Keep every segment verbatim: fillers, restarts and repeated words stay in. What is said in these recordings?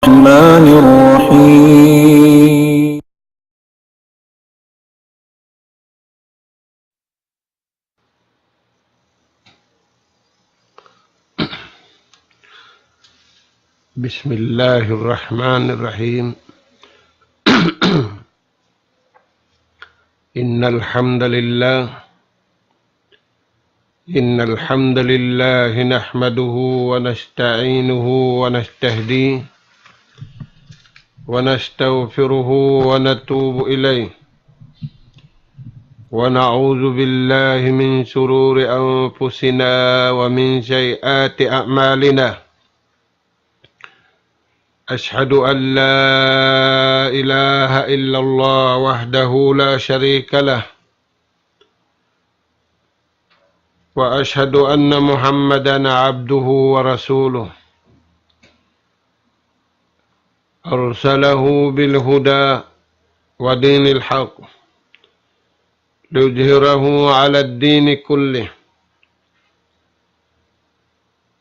الرحمن الرحيم. بسم الله الرحمن الرحيم. إن الحمد لله إن الحمد لله نحمده ونستعينه ونستهديه ونستغفره ونتوب إليه، ونعوذ بالله من شرور أنفسنا ومن سيئات أعمالنا. أشهد أن لا إله إلا الله وحده لا شريك له، وأشهد أن محمدا عبده ورسوله، أرسله بالهدى ودين الحق ليظهره على الدين كله،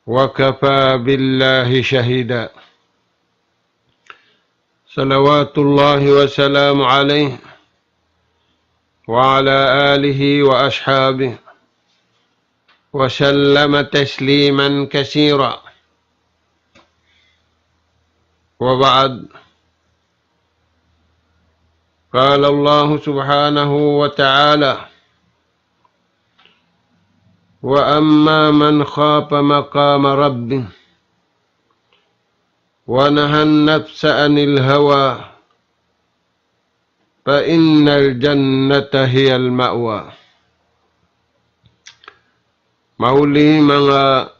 وكفى بالله شهيدا. صلوات الله وسلامه عليه وعلى آله وأصحابه وسلم تسليما كثيرا. وبعد، قال الله سبحانه وتعالى: وأما من خاف مقام ربه ونهى النفس عن الهوى فإن الجنة هي المأوى. Mahuli manga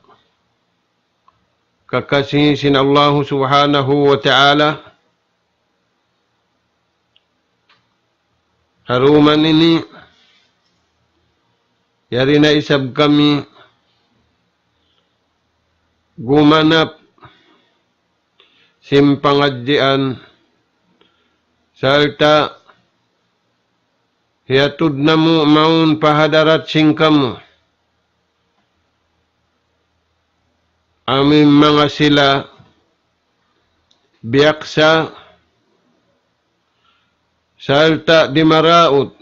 kakasi sin Allahu Subhanahu wa Ta'ala, ha dum ini, yari na isab kami gumanap sin pangadjian, sarta' hiyatud namu' mawn pa hadarat sin kamu amu in manga sila biyaksa sarta' dimaraut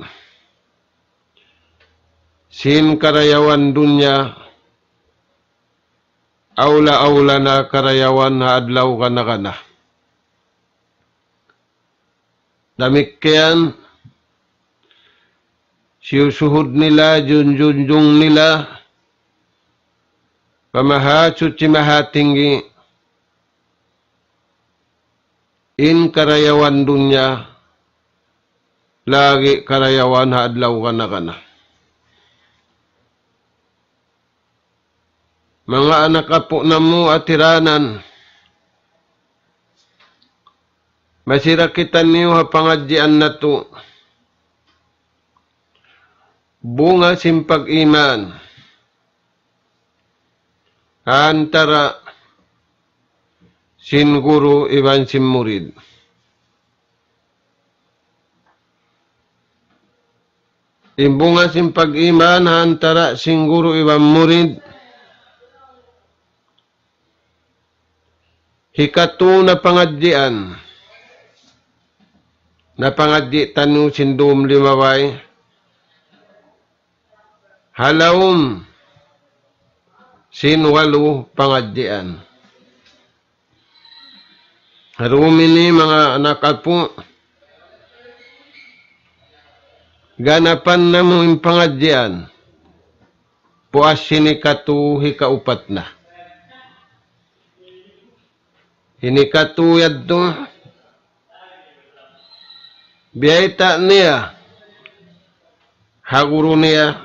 sin karayawan dunya, awla-awla na karayawan ha adlaw kana-kana. Damikkiyan, siyusuhud nila, junjunjung nila pa Mahasuchi Mahatinggi in karayawan dunya, lagi' karayawan ha adlaw kana-kana. Manga anak apu' namu' ha tiranan, masi ra kitaniyu ha pangadjian natu', bunga sin pag-iman ha antara' sin guru iban sin murid. In bunga sin pag-iman ha antara' sin guru iban murid, hikatu na pangadjian, napangadji' taniyu sin dum limabay, ha lawm sin walu pangadjian. Ha dum ini manga anak apu', ganapan namu' in pangadjian, puas sin hikatu, hikaupat na. Ini katu yadtu, biyayta' niya ha guru niya,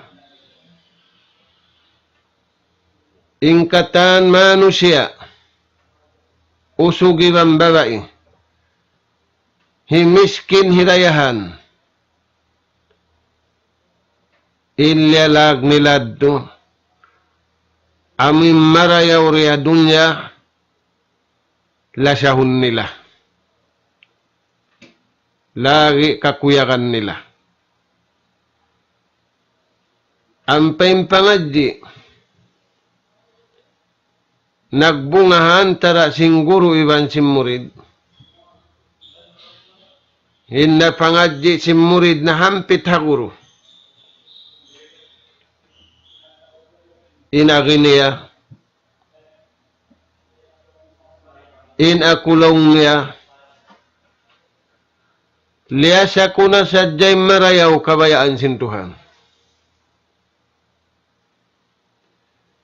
in katan manusiya', usug iban babai, himiskin hirayahan, in liyalag nila yadtu, amu in marayaw riya dunya, lasahun nila. Lagi' kakuyagan nila. Ampa in pangadji', nagbunga ha antara' sin guru iban sin murid, In napangadji' sin murid na hampit ha guru. In agi niya, in aku laung niya, liyasa ku na sadja in marayaw kabayaan sin Tuhan.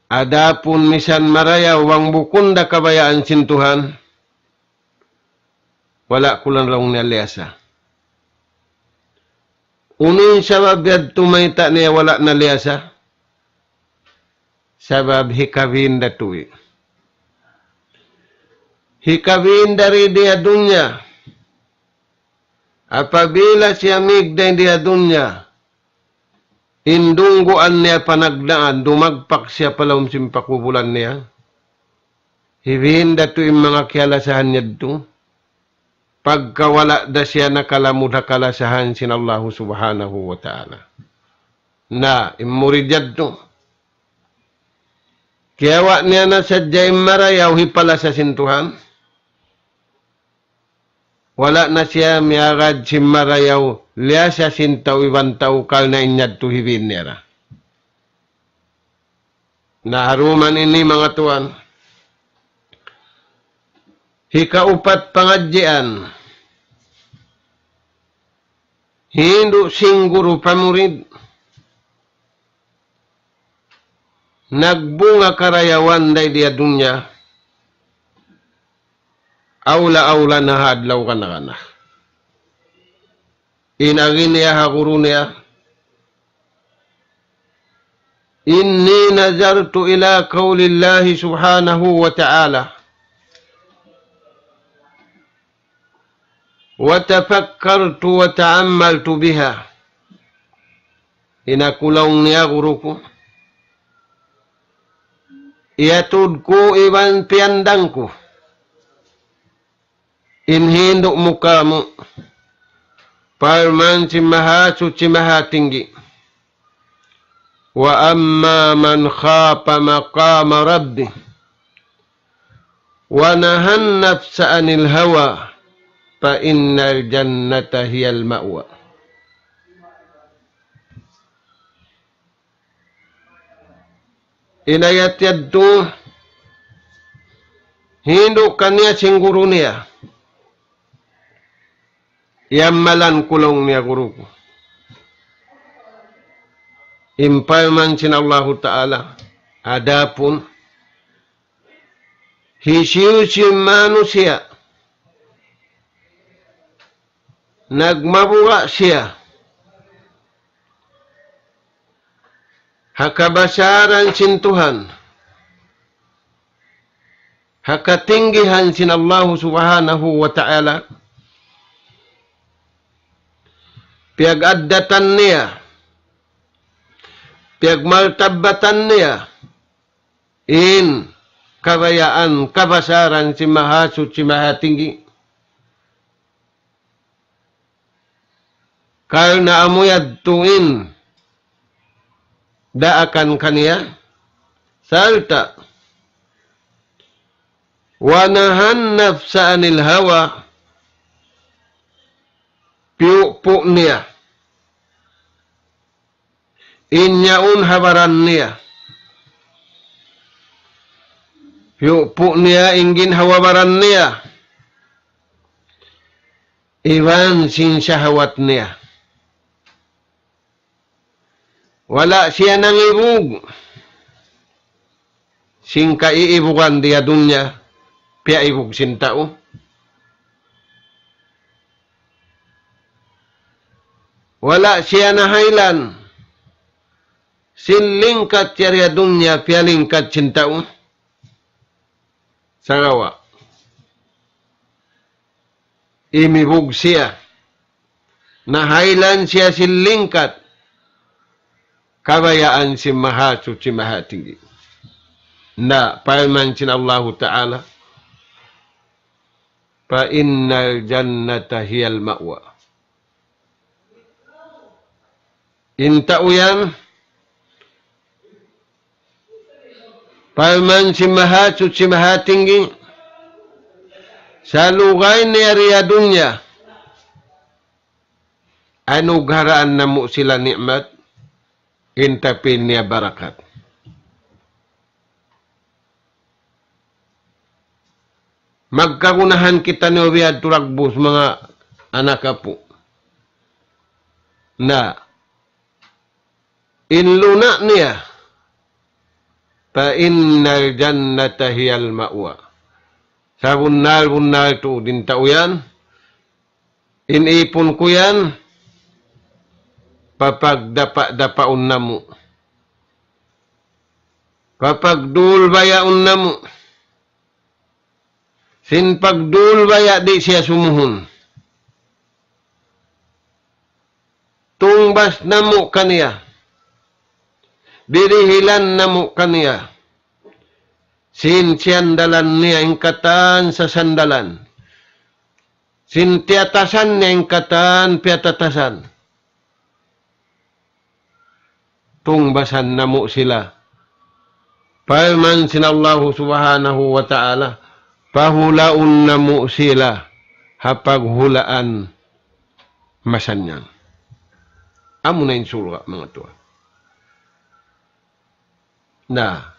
Adapun misan marayaw bang bukun da kabayaan sin Tuhan, wala' ku laung niya liyasa. Unu in sabab yadtu mayta' niya wala' na liyasa? Sabab hikabin da tuud. Hikabin da di ha dunya. Apabila siya mīg da di ha dunya, in dungguan niya panagnaan, dumagpak siya pa lawm sin pakubulan niya. Hibin da tuud in manga kiyalasahan niya yadtu. Pagka wala' da siya nakalamud ha kalasahan sin Allahu Subhanahu wa Ta'ala. Na, in murid yadtu. Kiyawa' niya na sadja in marayaw hipalasa sin Tuhan. Wala' na siya miyagad sin marayaw, liyasa sin tau iban tau karna' in yadtu hibin niya ra. Na haruman ini manga tuwan. Hikaupat pangadjian. Hindu' sin guru pa murid. Nagbunga karayawan dayn di ha dunya. Awla-awla na ha adlaw kana-kana. In agi niya ha guru niya, إني نظرت إلى قول الله سبحانه وتعالى وتفكرت وتأملت بها. In aku laung niya guru ku, iyatud ku iban piyandang ku in hindu' mu kāmu', parman sin Mahasuchi Mahatinggi. وأما من خاف مقام ربه ونهى النفس عن الهوى فإن الجنة هي المأوى. In ayat yadtu, hindu' kaniya sin guru niya. Iyammalan ku laung niya guru ku. In parman sin Allahu Ta'ala, adapun hisiyu-siyu in manusiya' nagmabuga' siya ha kabasaran sin Tuhan, ha katinggihan sin Allahu Subhanahu wa Ta'ala, piyag-addatan niya, piyagmartabatan niya in kabayaan kabasaran sin Mahasuchi Mahatinggi. Karna' amu yadtu in daakan kaniya, sarta' ونهى النفس عن الهوى, piyupu' niya in yaun ha baran niya. Piyupu' niya in ginhawa-baran niya iban sin shahawat niya. Wala' siya nangibug sin kaiibugan di ha dunya, piyaibug sin tau. Wala' siya nahaylan sin lingkat yari ha dunya, piyalingkat sin tau. Sagawa' imibug siya, nahaylan siya sin lingkat kabayaan sin Mahasuchi Mahatinggi. Na, parman sin Allahu Ta'ala, فإن الجنة هي المأوى. In tau yan, parman sin Mahasuchi Mahatinggi, salugay niya di ha dunya, Anugharaan namu' sila ni'mat, in tapin niya barakat. Magkagunahan kitaniyu biya' ha dagbus, manga anak apu'. Na, in luna' niya, فإن الجنة هي المأوى. Sabunnal-bunnal tuud in tau yan, in ipun ku yan, papagdapa'-dapaun namu'. Papagdulbayaun namu'. Sin pagdulbaya' di' siya sumuhun. Tungbas namu' kaniya. Dirihilan namu' kaniya. Sin siyandalan niya in katan sasandalan. Sin tiyatasan niya in katan piyatatasan. Tungbasan namu' sila. Parman sin Allahu Subhanahu wa Ta'ala, pahulaun namu' sila ha paghulaan masannyang. Amuna in surga', manga tuwan. Na.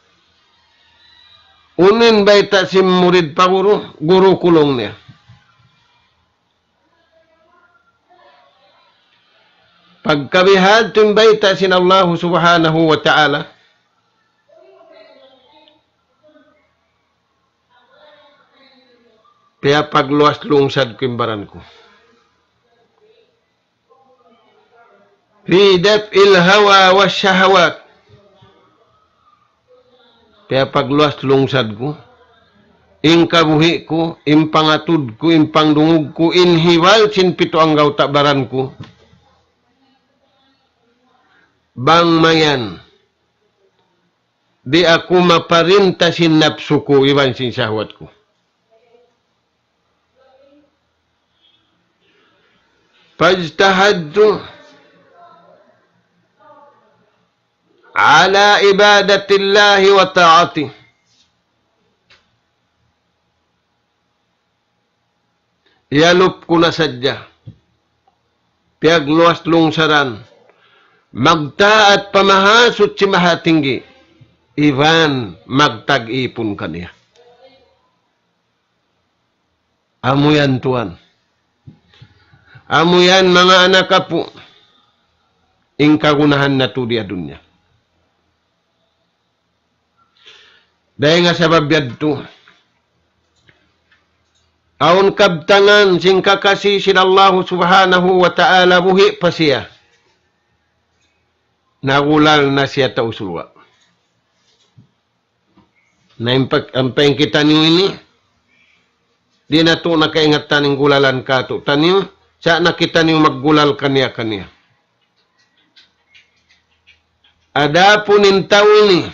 Unu in bayta' sin murid pa guru, guru ku laung niya. Pagka bihadtu in bayta' sin Allahu Subhanahu wa Ta'ala, piyapagluwas lungsad ku in baran ku. في دفع الهوى والشهوات. Piyapagluwas lungsad ku. In kabuhi' ku, in pangatud ku, in pangdungug ku, in hibal sin pitu anggawta' baran ku. Bang mayan, di' aku maparinta sin napsu ku iban sin sahwat ku. فاجتهدت على عبادة الله وطاعته. Iyalup ku na sadja. Piyagluwas lungsaran. Magtaat pa Mahasuchi Mahatinggi. Iban magtag-ipun kaniya. Amu yan, tuwan. Amu yan, manga anak apu'. In kagunahan natu' di ha dunya. Dayn ha sabab yadtu, awn kabtangan sin kakasi sin Allahu Subhanahu wa Ta'ala, buhi' pa siya. Nagulal na siya tau surga'. Na in pag-, ampa in kitaniyu ini, di' natu' na kaingatan in gulalan kātu'niyu, sa' na kitaniyu maggulal kaniya-kaniya. Adapun in tau ini,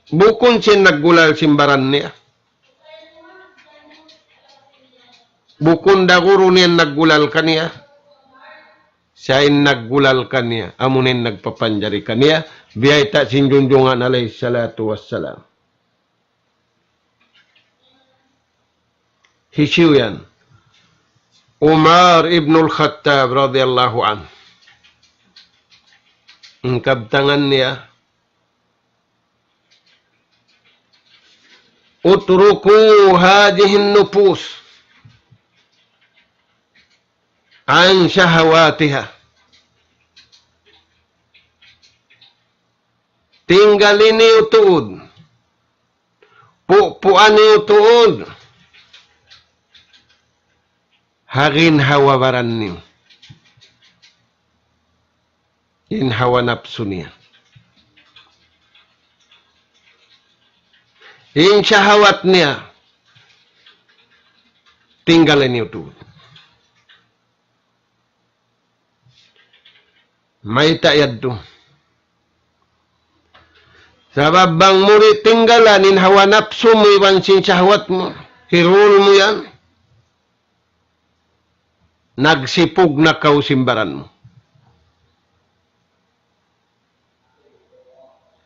bukun siya in naggulal sin baran niya. Bukun da guru niya in naggulal kaniya. Siya in naggulal kaniya, amu na in nagpapanjari kaniya, biyayta' sin junjungan alayhi salatu wassalam. Hisiyu yan? Umar ibnul Khattab radiyallahu anhu. In kabtangan niya, اتركوا هذه النفوس عن شهواتها. Tinggali niyu tuud. Pupuan niyu tuud. Ha ginhawa-baran niyu. In hawa napsu niya. In shahawat niya. Tinggali niyu tuud. Mayta' yadtu? Sabab bang mu di' tinggalan in hawa napsu mu iban sin shahwat mu, hirul mu yan, nagsipug na kaw sin baran mu.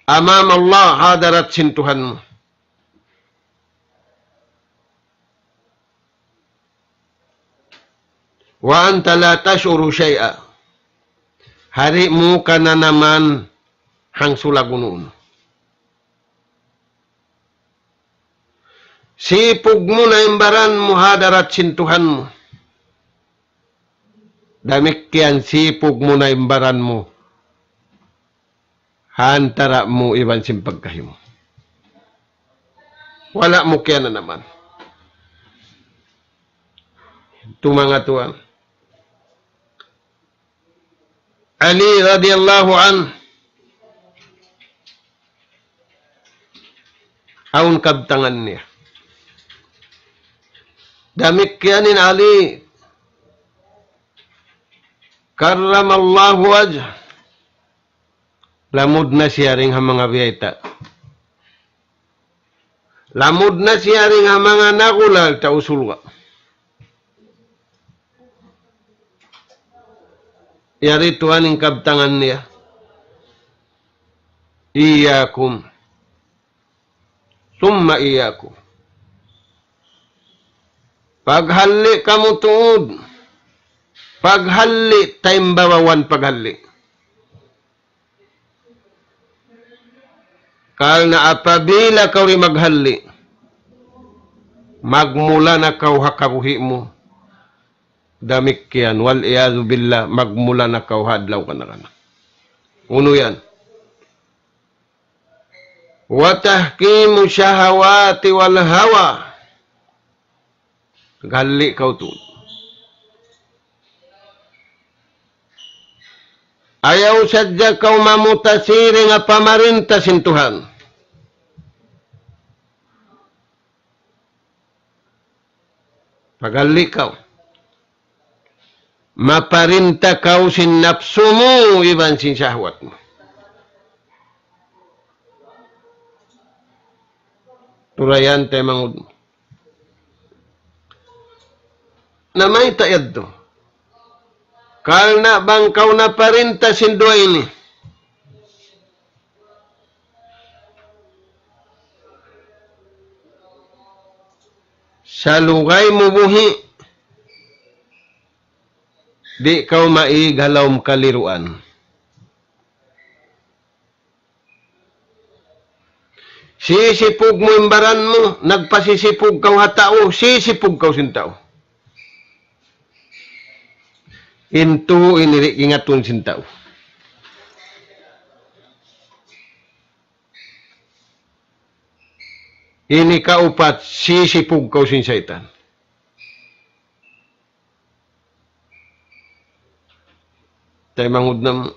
Amam Allah, hadarat sin Tuhan mu. وأنت لا تشعر شيئا. Hari mu kananaman hangsulag unu-unu. Sipug mu na in baran mu ha hadarat sin Tuhan mu. Damikkiyan sipug mu na in baran mu ha antara' mu iban sin pagkahi mu. Wala' mu kiyananaman. Tumanga tuwan. Ali radiyallahu anhu, awn kabtangan niya. Damikkiyan in Ali, karramallahu wajhah. Lamud na siya dayn ha manga biyayta'. Lamud na siya dayn ha manga nagulal tau surga'. Yari tuwan in kabtangan niya. Iyyakum. Summa iyyakum. Paghalli' kamu tuud. Paghalli' taymbawawan paghalli'. Karna' apabila kaw di' maghalli', magmula na kaw ha kabuhi' mu. Damikkiyan, wal iyadhu billah, magmula na kaw ha adlaw kana-kana. Unu yan? Wa tahkimu shahawati wal hawa. Galli' kaw tuud. Ayaw sadja kaw mamutasi dayn ha pamarinta sin Tuhan. Pagalli' kaw. Maparinta kaw sin napsu mu iban sin shahwat mu. Turayan taymanghud mu. Na mayta' yadtu? Karna' bang kaw naparinta sin duwa ini, salugay mu buhi', di' kaw maig ha lawm kaliruan. Sisipug mu in baran mu, nagpasisipug kaw ha tau, sisipug kaw sin tau. In tū ini di' ingatun sin tau. Ini kaupat, sisipug kaw sin saytan. Taymanghud namu'.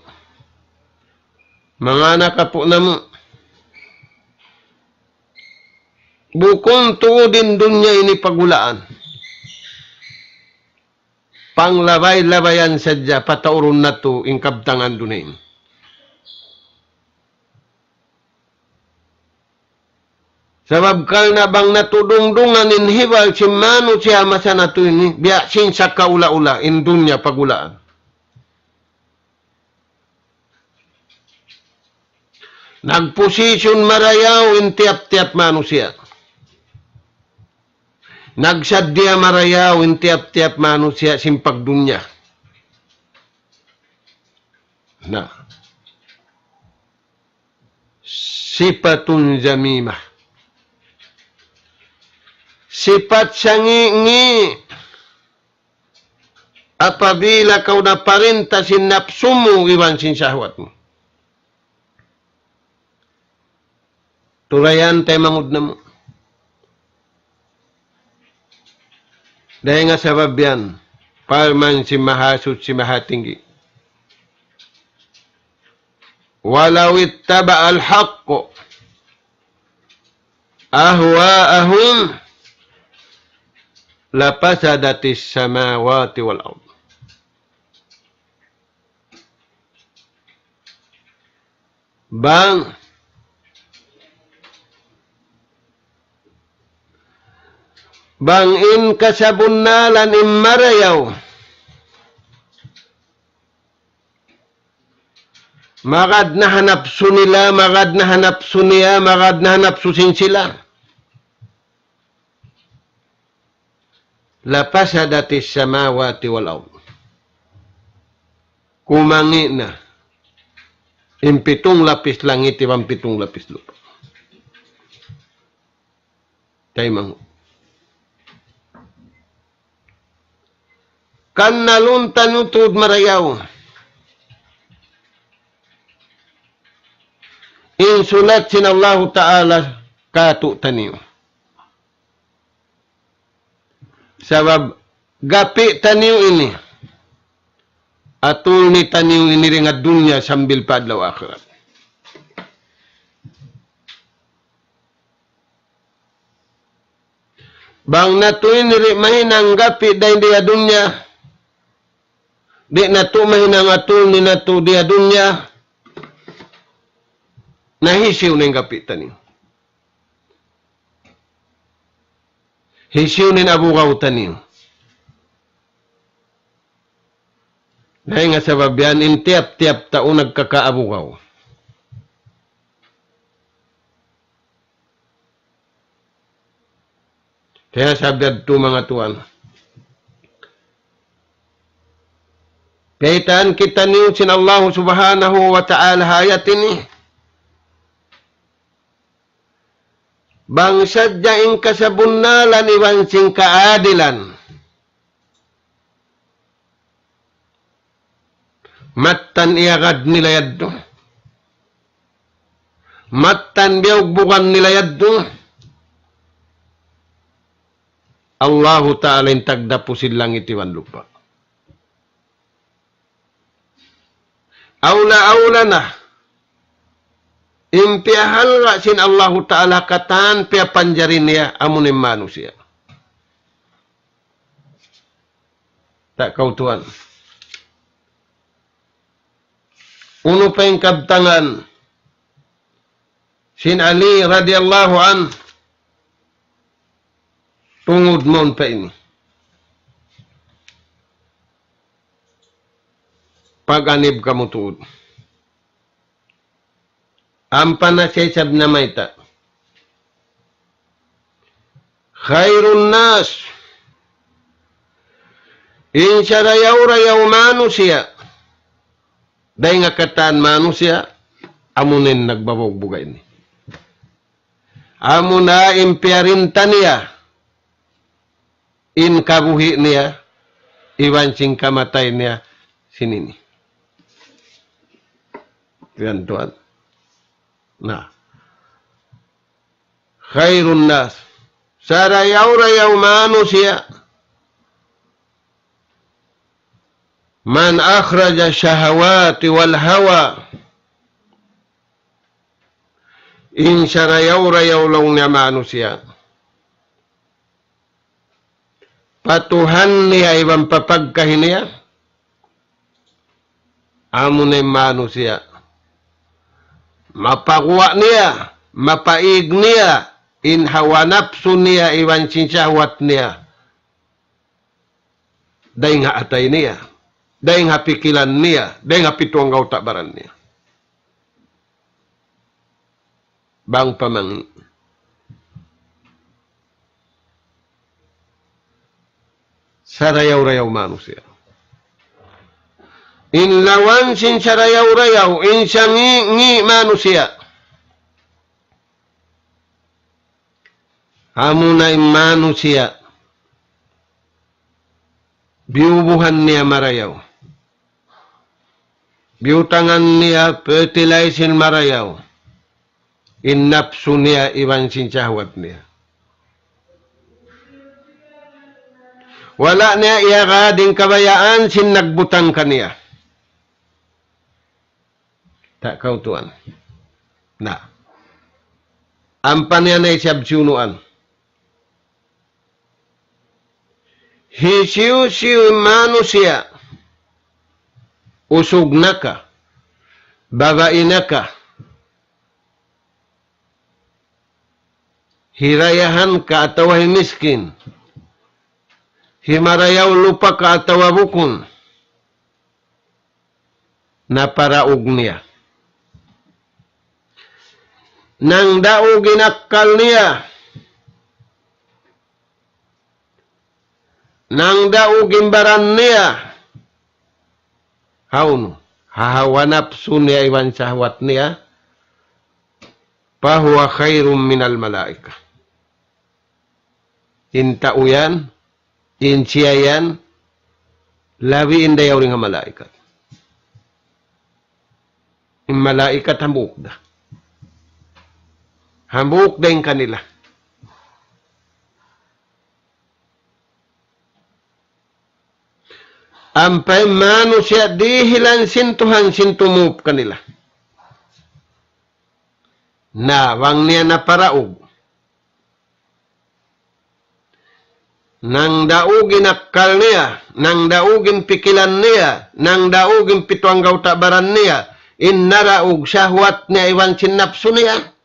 Manga anak apu' namu'. Bukun tuud in dunya ini pagulaan. Panglabay-labayan sadja pataurun natu' in kabtangan dunya ini. Sabab karna' bang natu' dungdungan in hibal sin manusiya' masa natu' ini, biya' sin sakaula-ula in dunya pagulaan. Nagposisyon marayaw in tiyap-tiyap manusiya'. Nagsaddiya marayaw in tiyap-tiyap manusiya' sin pagdunya. Na. Sifatun zamimah. Sipat sangi'-ngi'. Apabila kaw naparinta sin napsu mu iban sin shahwat mu. Tulayan taymanghud namu'. Dayn ha sabab yan, parman sin Mahasuchi Mahatinggi. ولو اتبع الحق أهواءهم لفسدت السماوات والأرض. Bang, bang in kasabunnalan in marayaw magad na ha napsu nila, magad na ha napsu niya, magad na ha napsu sin sila. لفسدت السماوات والأرض. Kumangi' na. In pitung lapis langit iban pitung lapis lupa'. Taymanghud. Kannalun taniyu tuud marayaw in sulat sin Allahu Ta'ala kātu'niyu. Sabab gapi' taniyu ini, atulni taniyu ini dayn ha dunya sambil pa adlaw akhirat. Bang natu' ini di' mahinang gapi' dayn di ha dunya, di' natu' mahinang atulni natu' di ha dunya, na hisiyu na in gapi' taniyu? Hisiyu na in abugaw taniyu? Dayn ha sabab yan in tiyap-tiyap tau nagkakaabugaw. Kaya sabab yadtu manga tuwan, kaitaan kitaniyu sin Allahu Subhanahu wa Ta'ala ha ayat ini. Bang sadja in kasabunnalan iban sin kaadilan, mattan iyagad nila yadtu. Mattan biyugbugan nila yadtu. Allahu Ta'ala in tagdapu sin langit iban lupa'. Awla-awla na in piyahalga' sin Allahu Ta'ala katan piyapanjari niya amu in manusiya'. Ta' kaw tuwan. Unu pa in kabtangan sin Ali radiyallahu anhu tungud mawn pa ini. Pag-anib kamu tuud. Ampa na siya isab namayta'. خير الناس, in sarayaw-rayaw manusiya', dayn ha katan manusiya', amu na in nagbabugbuga ini. Amu na in piyarinta niya in kabuhi' niya, iban sin kamatay niya sin ini. Yan tuwan. Na. خير الناس. Sarayaw-rayaw manusiya'. من أخرج الشهوات والهوى. In sarayaw-rayaw laung niya manusiya'. Pa Tuhan niya iban pa pagkahi niya. Amu na in manusiya'. Mapaguwa' niya, mapaig niya, in hawa napsu niya iban sin shahwat niya. Dayn ha atay niya, dayn ha pikilan niya, dayn ha pitu anggawta' baran niya. Bang pa mangi'. Sarayaw-rayaw manusiya'. In lawan sin sarayaw-rayaw, in sangi'-ngi' manusiya'. Amu na in manusiya'. Biyubuhan niya marayaw. Biyutangan niya fertilizer marayaw. In napsu niya iban sin shahwat niya. Wala' niya iyagad in kabayaan sin nagbutang kaniya. Ta' kaw tuwan. Na. Ampa niya na isab siyunuan. Hisiyu-siyu in manusiya', usug na ka, babai na ka, hirayahan ka atawa himiskin, himarayaw lupa ka atawa bukun, naparaug niya. Nangdaug in akkal niya. Nangdaug in baran niya. Hawnu? ha hawa napsu niya iban sahwat niya, فهو خير من الملائكة. In tau yan, in siya yan, labi in dayaw dayn ha malaikat. In malaikat hambuuk da. Hambuuk da in kanila. Ampa in manusiya' dihilan sin Tuhan sin tumup kanila. Na, bang niya naparaug. Nangdaug in akkal niya, nangdaug in pikilan niya, nangdaug in pitu anggawta' baran niya, in naraug sahwat niya iban sin napsu niya.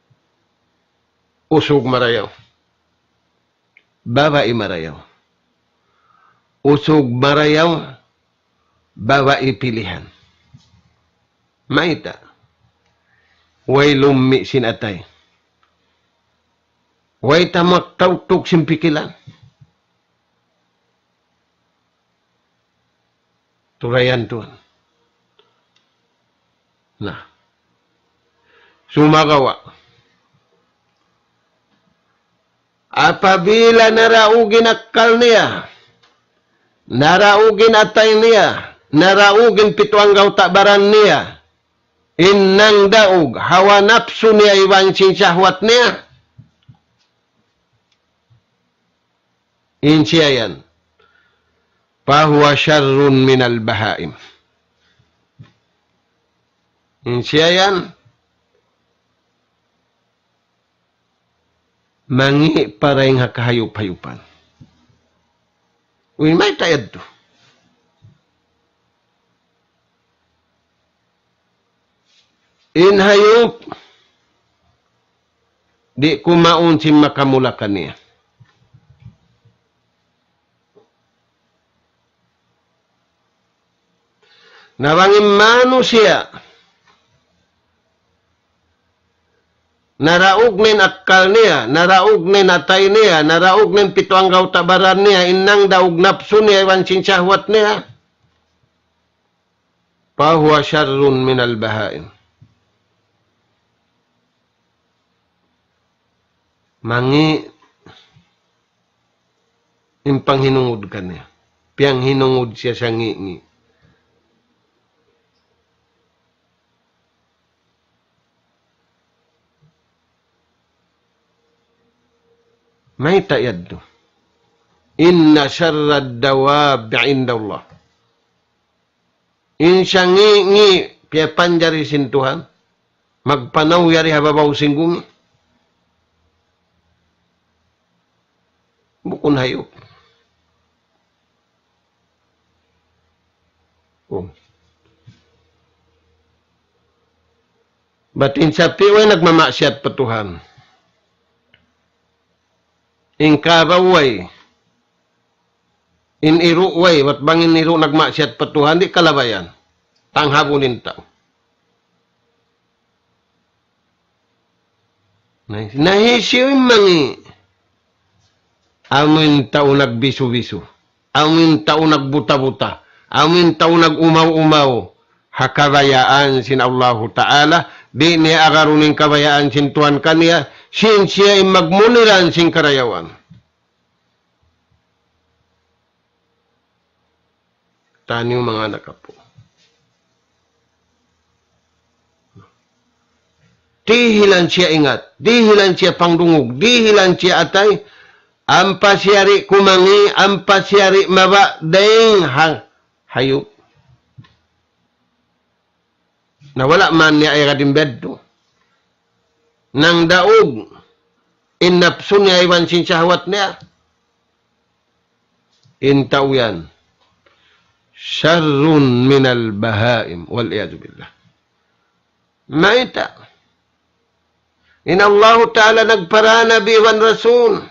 Usug marayaw. Babai marayaw. Usug marayaw, babai pilihan. Mayta'? Way lummi' sin atay. Way tamak tautuk sin pikilan. Turayan tuwan. Na. Sumagawa'. Apabila naraug in akkal niya, naraug in atay niya, naraug in pitu anggawta' baran niya, in nangdaug hawa napsu niya iban sin sahwat niya, in siya yan, فهو شر من البهائم. In siya yan, mangi' pa dayn ha kahayup-hayupan. Uy, mayta' yadtu? In hayup, di' kumaun sin makamula kaniya. Na bang in manusiya', naraug na in akkal niya, naraug na in atay niya, naraug na in pitu anggawta' baran niya, in nangdaug napsu niya iban sin sahwat niya, فهو شر من البهائم. Mangi' in panghinungud kaniya. Piyanghinungud siya sangi'-ngi'. Mayta' yadtu? إن شر الدواب عند الله. In sangi'-ngi' piyapanjari sin Tuhan, magpanaw yari ha babaw sin gumi. Bukun hayup. Oh. Bat in sapi' way nagmamaksiyat pa Tuhan. In kabaw way. In iru' way, bat bang in iru' nagmaksiyat pa Tuhan, di' kalabayan. Tanghabun in tau. Na, na hisiyu in mangi'? Amu in tau nagbisu-bisu. Amu in tau nagbuta-buta. Amu in tau nag-umaw-umaw. Ha kabayaan sin Allahu Ta'ala, di' niya agarun in kabayaan sin Tuhan kaniya, sin siya in magmuliran sin karayawan. Taniyu manga anak apu'. Dihilan siya ingat, dihilan siya pangdungug, dihilan siya atay, ampa siya di' kumangi', ampa siya di' mabaya' dayn ha hayup. Na wala' man niya ayagad in biyadtu. Nangdaug in napsu niya iban sin sahwat niya. In tau yan, شر من البهائم والعياذ بالله. Mayta'? In Allahu Ta'ala nagpara nabi iban rasul.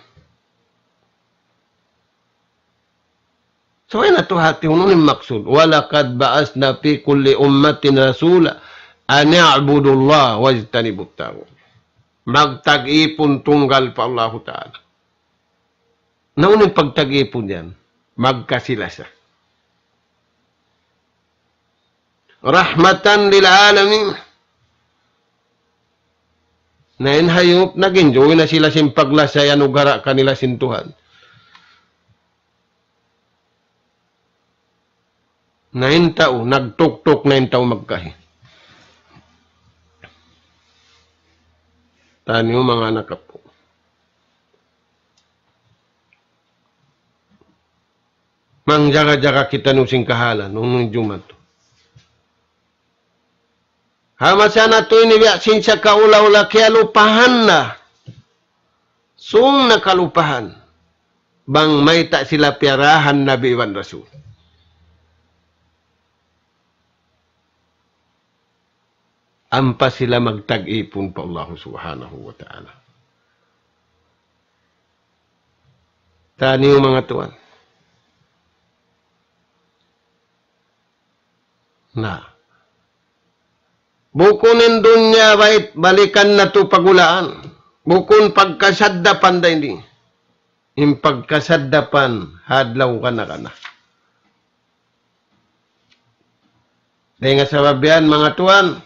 So, unu in hati, unu in maksud? وَلَقَدْ بَعَثْنَا فِي كُلِّ أُمَّةٍ رَسُولًا أَنِ اعْبُدُوا اللَّهَ وَاجْتَنِبُوا الطَّاغُوتَ. Magtag-ipun tunggal pa Allahu Ta'ala. Na unu in pagtag-ipun yan? Magkasi-lasa. رحمة للعالمين. Na in hayup, nag-enjoy na sila sin paglasa iyanugara' kanila sin Tuhan. Na in tau, nagtuktuk na in tau magkahi. Taniyu manga anak apu'. Mangjaga-jaga kitaniyu sin kahalan, unu in jumatu. Ha masa natu' ini biya' sin sakaula-ula kiyalupahan na. Sung na kalupahan. Bang mayta' sila piyarahan Nabi iban Rasul. Ampa sila magtag-ipun pa Allah Subhanahu wa Ta'ala. Taniyu manga tuwan. Na. Bukun in dunya bait balikan natu' pagulaan. Bukun pagkasaddapan da ini. In pagkasaddapan ha adlaw kana-kana. Dayn ha sabab yan, manga tuwan,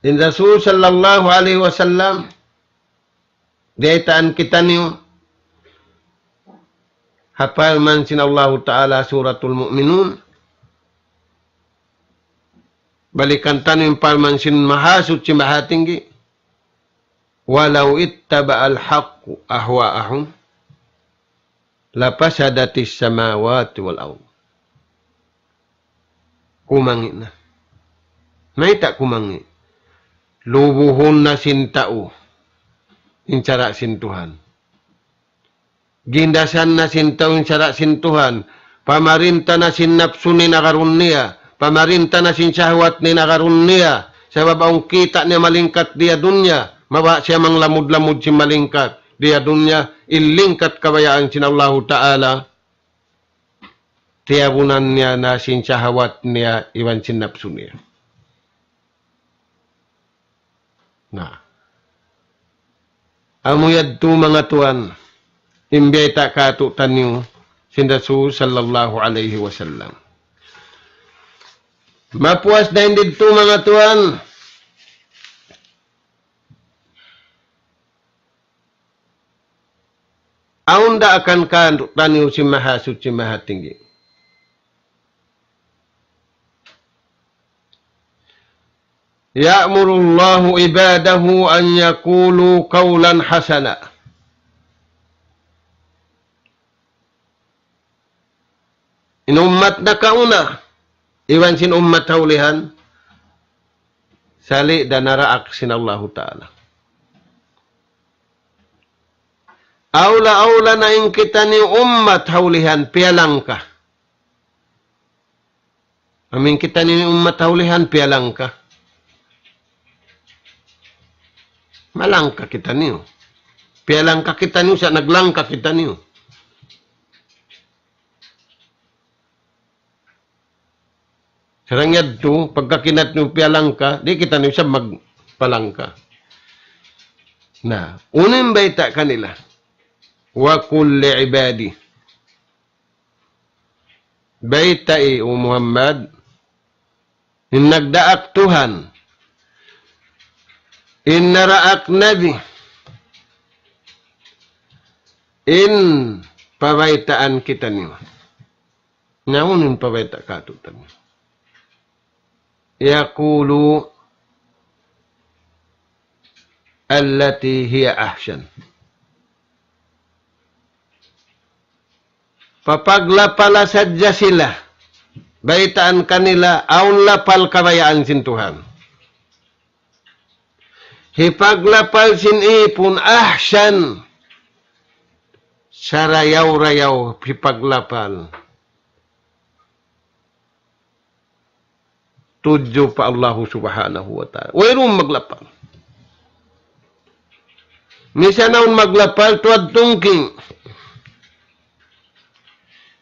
in Rasul sallallahu alayhi wasallam, diyaitaan kitaniyu, ha parman sin Allahu Ta'ala Suratul Mu'minun, balikan taniyu in parman sin Mahasuchi Mahatinggi, ولو اتبع الحق أهواءهم لفسدت السماوات والأرض. Kumangi' na. Mayta' kumangi'? Lubuhun na sin tau in sara' sin Tuhan. Gindasan na sin tau in sara' sin Tuhan. Pamarinta na sin napsu niya in agarun niya. Pamarinta na sin shahwat niya in agarun niya. Sabab awn kita' niya malingkat dii ha dunya, mabaya' siya manglamud-lamud sin malingkat dii ha dunya, in lingkat kabayaan sin Allahu Ta'ala, tiyabunan niya na sin shahwat niya iban sin napsu niya. Na. Amu yadtu manga tuwan, in biyayta' kātu'niyu sin Rasul sallallahu alayhi wasallam. Mapuas dayn didtu manga tuwan. Awn daakan kātu'niyu sin Mahasuchi Mahatinggi. يأمر الله عباده أن يقولوا قولا حسنا. In ummat nakauna, iban sin ummat ha ulihan, sali' da naraak sin Allahu Ta'ala. Awla-awla na in kitaniyu ummat ha ulihan, piyalangka. Amu in kitaniyu ummat ha ulihan, piyalangka. Malangka kitaniyu. Piyalangka kitaniyu, sa' naglangka kitaniyu. Sarang yadtu, pagka kitaniyu piyalangka, di' kitaniyu isab magpalangka. Na, unu in bayta' kanila? وقل لعبادي. Baytai, O Muhammad, in nagdaak Tuhan, in naraak Nabi, in pabaytaan kitaniyu. Na unu in pabayta' kātu'niyu? يقولوا التي هي أحسن. Papaglapala sadja sila. Baytaan kanila, awn lapal kabayaan sin Tuhan. Hipaglapal sin ipun, ahsan. Sarayaw-rayaw hipaglapal. Tudju pa Allahu Subhanahu wa Ta'ala. Wayruun maglapal. Misan awn maglapal, tuwad tungking.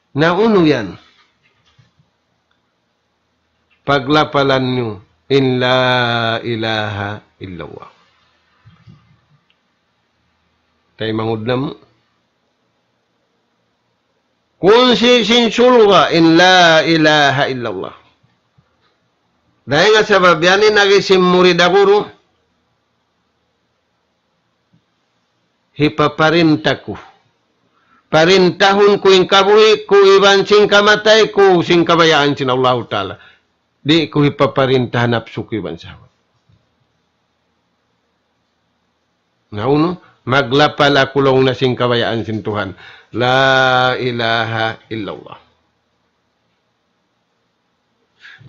Na unu yan? Paglapalan niyu in la ilaha illallah. Taymanghud namu'. Kunsi sin surga' in la ilaha illallah. Dayn ha sabab yan in agi sin murid ha guru, hipaparinta ku. Parintahun ku in kabuhi' ku iban sin kamatay ku sin kabayaan sin Allahu Ta'ala. Di' ku hipaparinta ha napsu ku iban sahwat. Na unu, maglapal aku laung na sin kabayaan sin Tuhan. La ilaha illallah.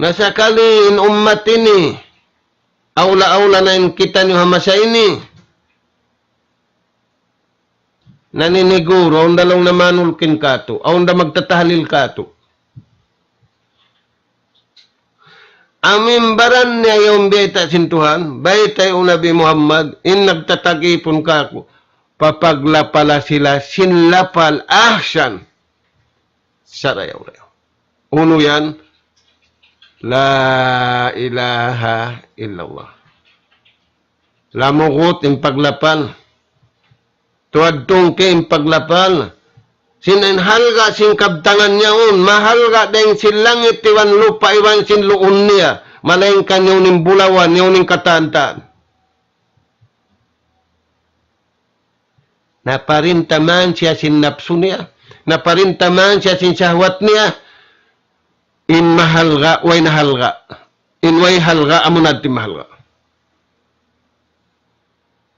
Na sakali in ummat ini, awla-awla na in kitaniyu ha masa ini, naniniguru, awn da laung na manulkin katu', awn da magtatahlil katu'. Amu in baran niya yaun biyayta' sin Tuhan, baytai, "O Nabi Muhammad, in nagtatagipun kāku', papaglapala sila sin lapal ahsan." Sarayaw-rayaw. Unu yan? La ilaha illallah. Lamugut in paglapal. Tuwad tungki' in paglapal. Sin in halga' sin kabtangan yaun, mahalga' dayn sin langit iban lupa' iban sin luun niya. Malayngkan yaun in bulawan, yaun in katantan. Naparinta man siya sin napsu niya. Naparinta man siya sin sahwat niya. In mahalga', way nahalga'. In way halga', amu na di' mahalga'.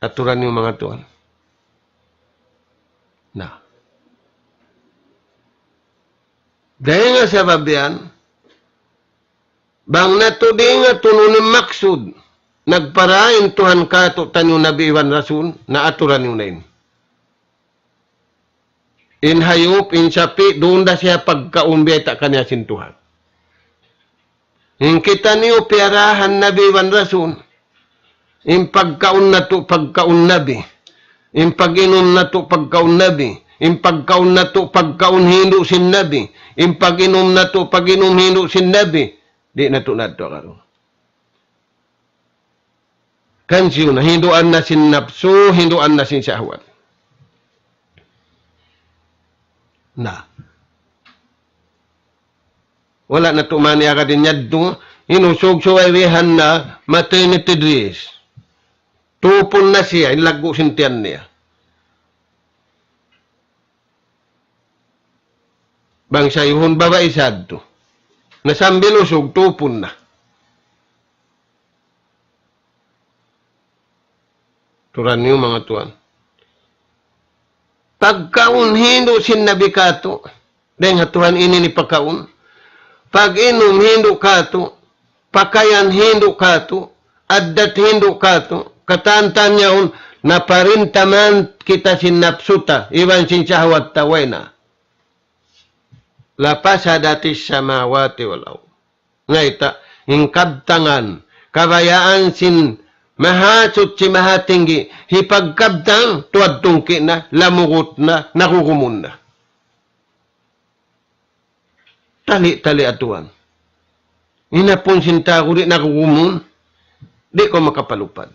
Aturan niyu manga tuwan. Na. Dayn ha sabab yan, bang natu' di' natu' unu in maksud, nagpara in Tuhan kātu'niyu Nabi iban Rasul, na aturan niyu na ini. In hayup, in sapi', duun da siya pagkaun biyayta' kaniya sin Tuhan. In kitaniyu piyarahan Nabi iban Rasul. In pagkaun natu' pagkaun Nabi. In pag-inum natu' pagkaun Nabi. In pagkaun natu' pagkaun hindu' sin Nabi. In pag-inum natu' pag-inum hindu' sin Nabi. Di' natu' natu' karu. Kansiyu na, hinduan na sin napsu, hinduan na sin sahwat. Na. Wala' natu' mani agad in yadtu, in usug subay bihan na maternity dress. Tupun na siya, in laggu' sin tiyan niya. Bang sayuhun babai sadtu. Na sambil usug, tupun na. Aturan niyu manga tuwan. Pagkaun hindu' sin Nabi kātu'. Dayn ha Tuhan ini in pagkaun. Pag-inum hindu' kātu'. Pakayan hindu' kātu'. Addat hindu' kātu'. Katantan yaun, naparinta man kita sin napsu ta, iban sin sahwat ta, way na. لفسدت السماوات والأرض. Mayta', in kabtangan, kabayaan sin Mahasuchi Mahatinggi, hipagkabtang, tuwad tungki' na, lamugut na, nagugumun na. Tali'-tali' atuan. Inapun sin taguri' nagugumun, di' kaw makapalupad.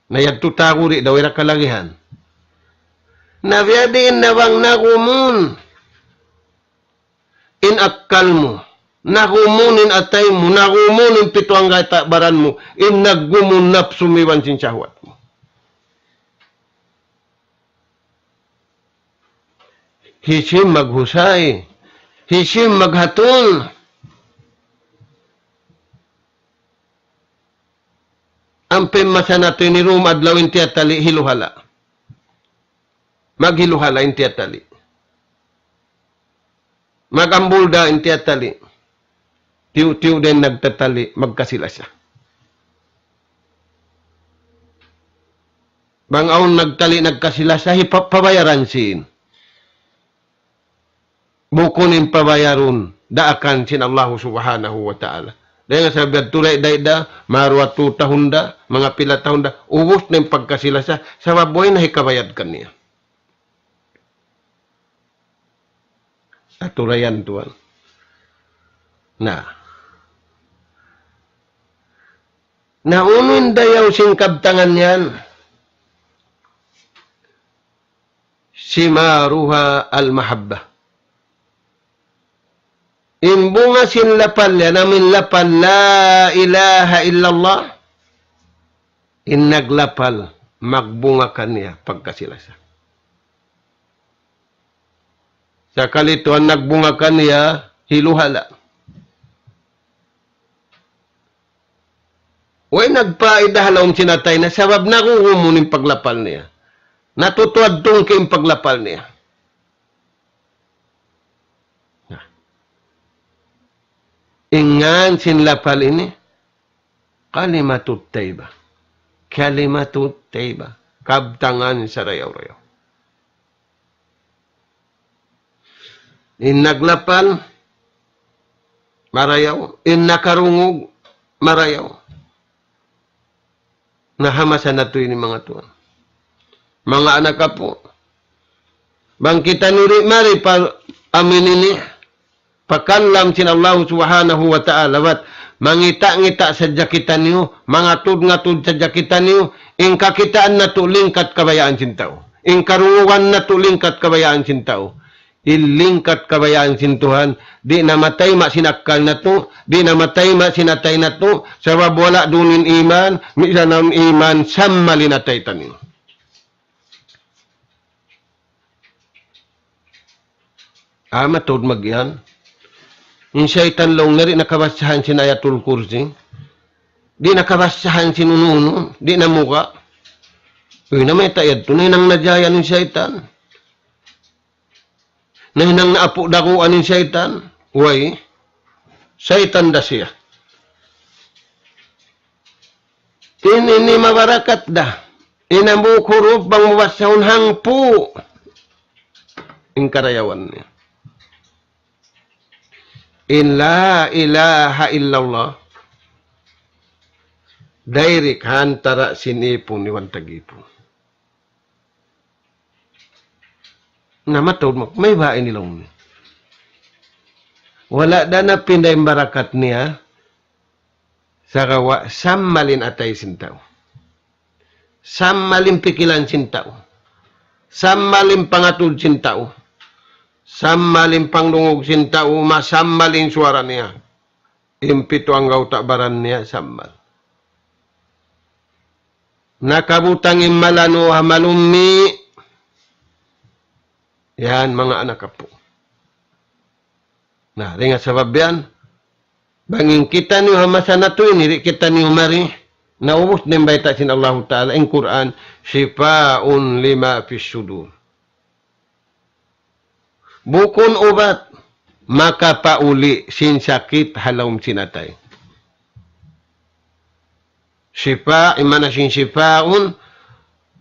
Na yadtu taguri' daw ira kalagihan. Na biyadiin na bang nagumun in akkal mu, nagumun in atay mu, nagumun in pitu anggayta' baran mu, in naggumun napsu mu iban sin sahwat mu. Hisiyu in maghusay, hisiyu in maghatun. Ampa in masa natu' ini dum adlaw in tiyatali' hiluhala'. Maghiluhala' in tiyatali'. Mag-ambul da in tiyatali'. Tiyu'-tiyu' da in nagtatali', magkasi-lasa. Bang awn nagtali' nagkasi-lasa, hipa-, pabayaran sin. Bukun in pabayarun, daakan sin Allahu Subhanahu wa Ta'ala. Dayn ha sabab yadtu da, da, da, maruwa tu tahun da, manga pila tahun da, ubus na in pagkasi-lasa, sabab way na hikabayad kaniya. Aturan yan tuwan. Na. Na unu in dayaw sin kabtangan yan? ثمارها المحبة. In bunga sin lapal niya, amu in lapal لا إله إلا الله, in naglapal, magbunga kaniya pagkasi-lasa. Sakali tuud nagbunga kaniya, hiluhala. Way nagpaida ha lawm sin atay niya, sabab nagugumun in paglapal niya. Natutuwad tungki in paglapal niya. Na. In ngan sin lapal ini, كلمة طيبة. كلمة طيبة. Kabtangan sarayaw-rayaw. In naglapal, marayaw. In nakarungug, marayaw. Na ha masa natu' ini manga tuwan. Manga anak apu'. Bang kitaniyu di' mari pa amin ini, pa kalam sin Allah Subhanahu wa Ta'ala, bat mangita'-ngita' sadja kitaniyu, mangatud-ngatud sadja kitaniyu, in kakitaan natu' lingkat kabayaan sin tau. In karungugan natu' lingkat kabayaan sin tau. In lingkat kabayaan sin Tuhan, di' na matayma' sin akkal natu', di' na matayma' sin atay natu', sabab wala' duun in iman, misan in iman, sammal in atay taniyu. Ah, mataud mag-iyan. In saytan laung niya di' na kabasahan sin Ayatul Kursi. Di' na kabasahan sin unu-unu. Di' na muka. Uy, na mayta' yadtu. Na hinang na jayan in saytan. Na hinang na apu' daguan in saytan. Way. Saytan da siya. In ini mabarakat da. In hambuuk hurup bang mu basahun hangpu'. In karayawan niya. In لا إله إلا الله. Direct ha antara' sin ipun iban tag-ipun. Na mataud mak-, mayta' ini laung niya. Wala' da napinda in barakat niya, sagawa' sammal in atay sin tau. Sammal in pikilan sin tau. Sammal in pangatud sin tau. Sammal in pangdungug sin tau, masammal in suwara niya. In pitu anggawta' baran niya sammal. Nakabutang in malanu' ha malummi'. Yan, manga anak apu'. Na, dayn ha sabab yan, bang in kitaniyu ha masa natu' ini, di' kitaniyu mari, naubus na in bayta' sin Allahu Ta'ala, in Qur'an, شفاء لما في الصدور. Bukun ubat makapauli' sin sakit ha lawm sin atay. Sipa, in maana sin sipaun,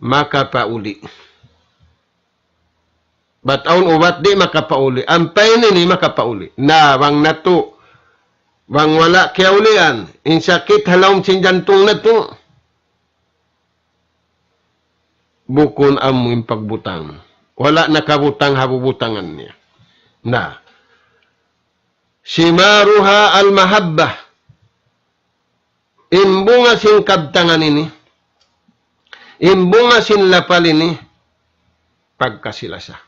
makapauli'. Bat awn ubat di' makapauli'. Ampa ini ini makapauli'. Na, bang natu', bang wala' kiyaulian, in sakit ha lawm sin jantung natu', bukun amu in pagbutang. Wala' nakabutang ha bubutangan niya. Na. ثمارها المحبة. In bunga sin kabtangan ini, in bunga sin lapal ini, pagkasi-lasa.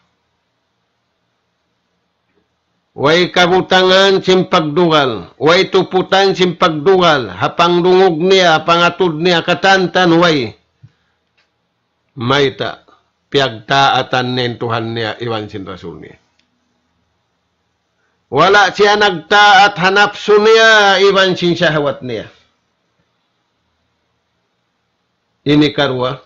Way kabutangan sin pagdugal, way tuputan sin pagdugal, ha pangdungug niya, ha pangatud niya, katantan way. Mayta', piyagtaatan niya in Tuhan niya, iban sin Rasul niya. Wala' siya nagtaat ha napsu niya, iban sin shahwat niya. Ini karuwa.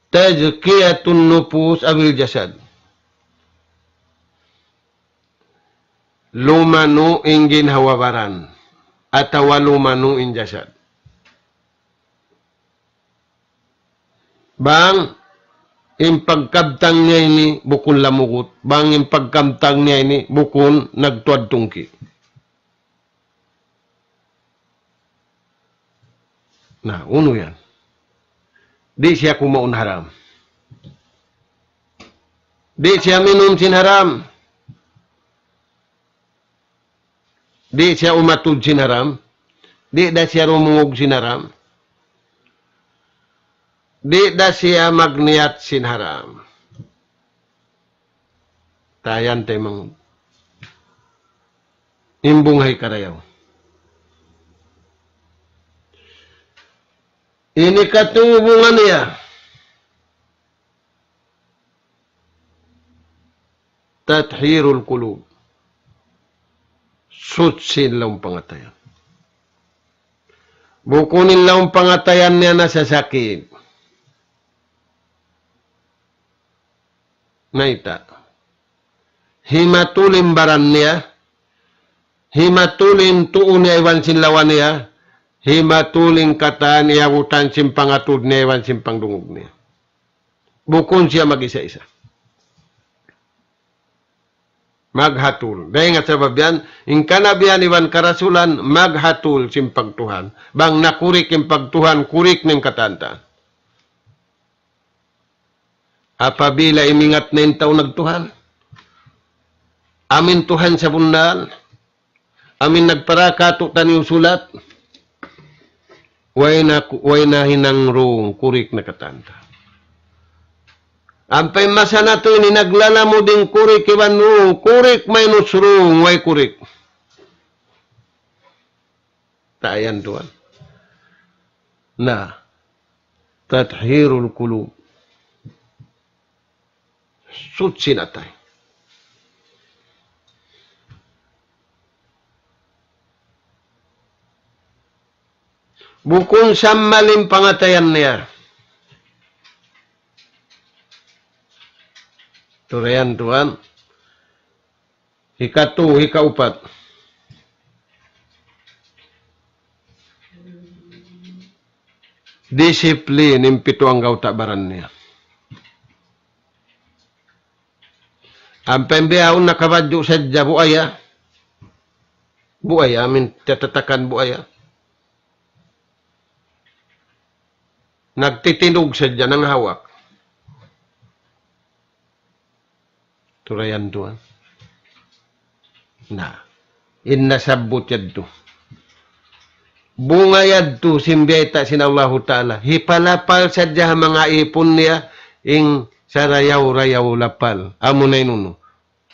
تزكية النفوس أو الجسد. Lumanu' in ginhawa-baran, atawa lumanu' in jasad. Bang in pagkabtang niya ini bukun lamugut, bang in pagkabtang niya ini bukun nagtuwad tungki'. Na, unu yan? Di' siya kumaun haram. Di' siya minum sin haram. Di' siya umatud sin haram. Di' da siya dumungug sin haram. Di' da siya magniyat sin haram. Tayan tay mang imbung hay karayaw. Ini katubungan niya. Tathirul qulub. Suchi in lawm pangatayan. Bukun in lawm pangatayan niya nasasakit. Mayta'? Himatul in baran niya, himatul in tuu niya iban sin lawa niya, himatul in katan iyabutan sin pangatud niya iban sin pangdungug niya. Bukun siya mag-isa-isa. Maghatul. Dayn ha sabab yan, in kanabihan iban karasulan, maghatul sin pagtuhan. Bang nakurik in pagtuhan, kurik na in katan ta. Apabila imingat na in tau nagtuhan, amu in Tuhan sabunnal, amu in nagpara katu' taniyu sulat, way na, way na hinang rung, kurik na katan ta. Ampa in masa natu' ini naglalamud in kurik iban rung, kurik minus rung, way kurik. Tayan tuwan. Na, tathirul qulub. Suchi in atay. Bukun sammal in pangatayan niya. Turayan tuwan. Hikatu, hikaupat. Disiplin in pitu anggawta' baran niya. Ampa in bihaun nakabadju' sadja buaya. Buaya, amu in tiyatatakan buaya. Nagtitinug sadja nanghawak. Turayan tuwan. Na, in nasabbut yadtu. Bunga yadtu sin biyayta' sin Allahu Ta'ala. Hipalapal sadja ha manga ipun niya in sarayaw-rayaw lapal. Amuna in unu.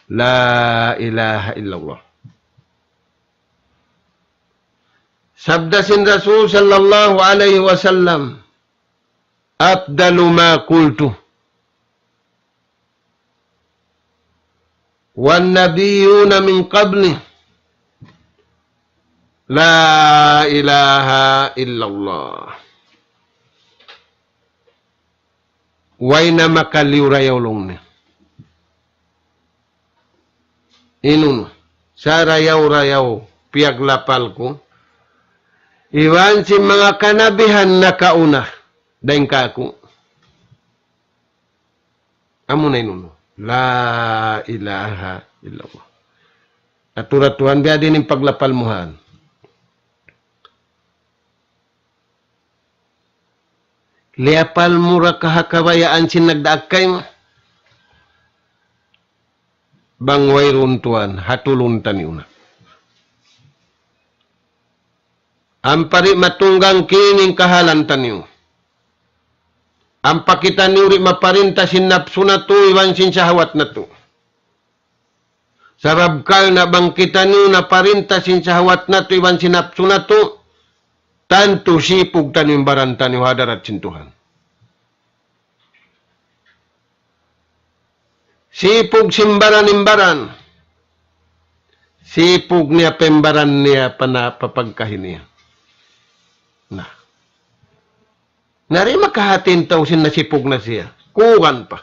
La ilaha illallah. Sabda sin Rasul sallallahu alayhi wasallam, أفضل ما قلت والنبيون من قبلي لا إله إلا الله. Way na makaliyu-rayaw laung niya. In unu, sarayaw-rayaw piyaglapal ku, iban sin manga kanabihan nakauna dayn kāku'. Amuna in unu, la ilaha illallah. Atura Tuhan, biya' diin in paglapal mu han. Liyapal mu ra ka ha kabayaan sin nagdaak kaymu. Bang wayruun tuwan, hatulun taniyu na. Ampa di' matunggang kini in kahalan taniyu. Ampa kitaniyu di' maparinta sin napsu natu' iban sin sahawat natu'. Sabab karna' bang kitaniyu naparinta sin sahawat natu' iban sin napsu natu', tantu sipug taniyu in baran taniyu ha hadarat sin Tuhan. Sipug sin baran in baran. Sipug niya pa in baran niya pa na pa pagkahi niya. Na. Na di' makahati in tau sin nasipug na siya. Kuwan pa.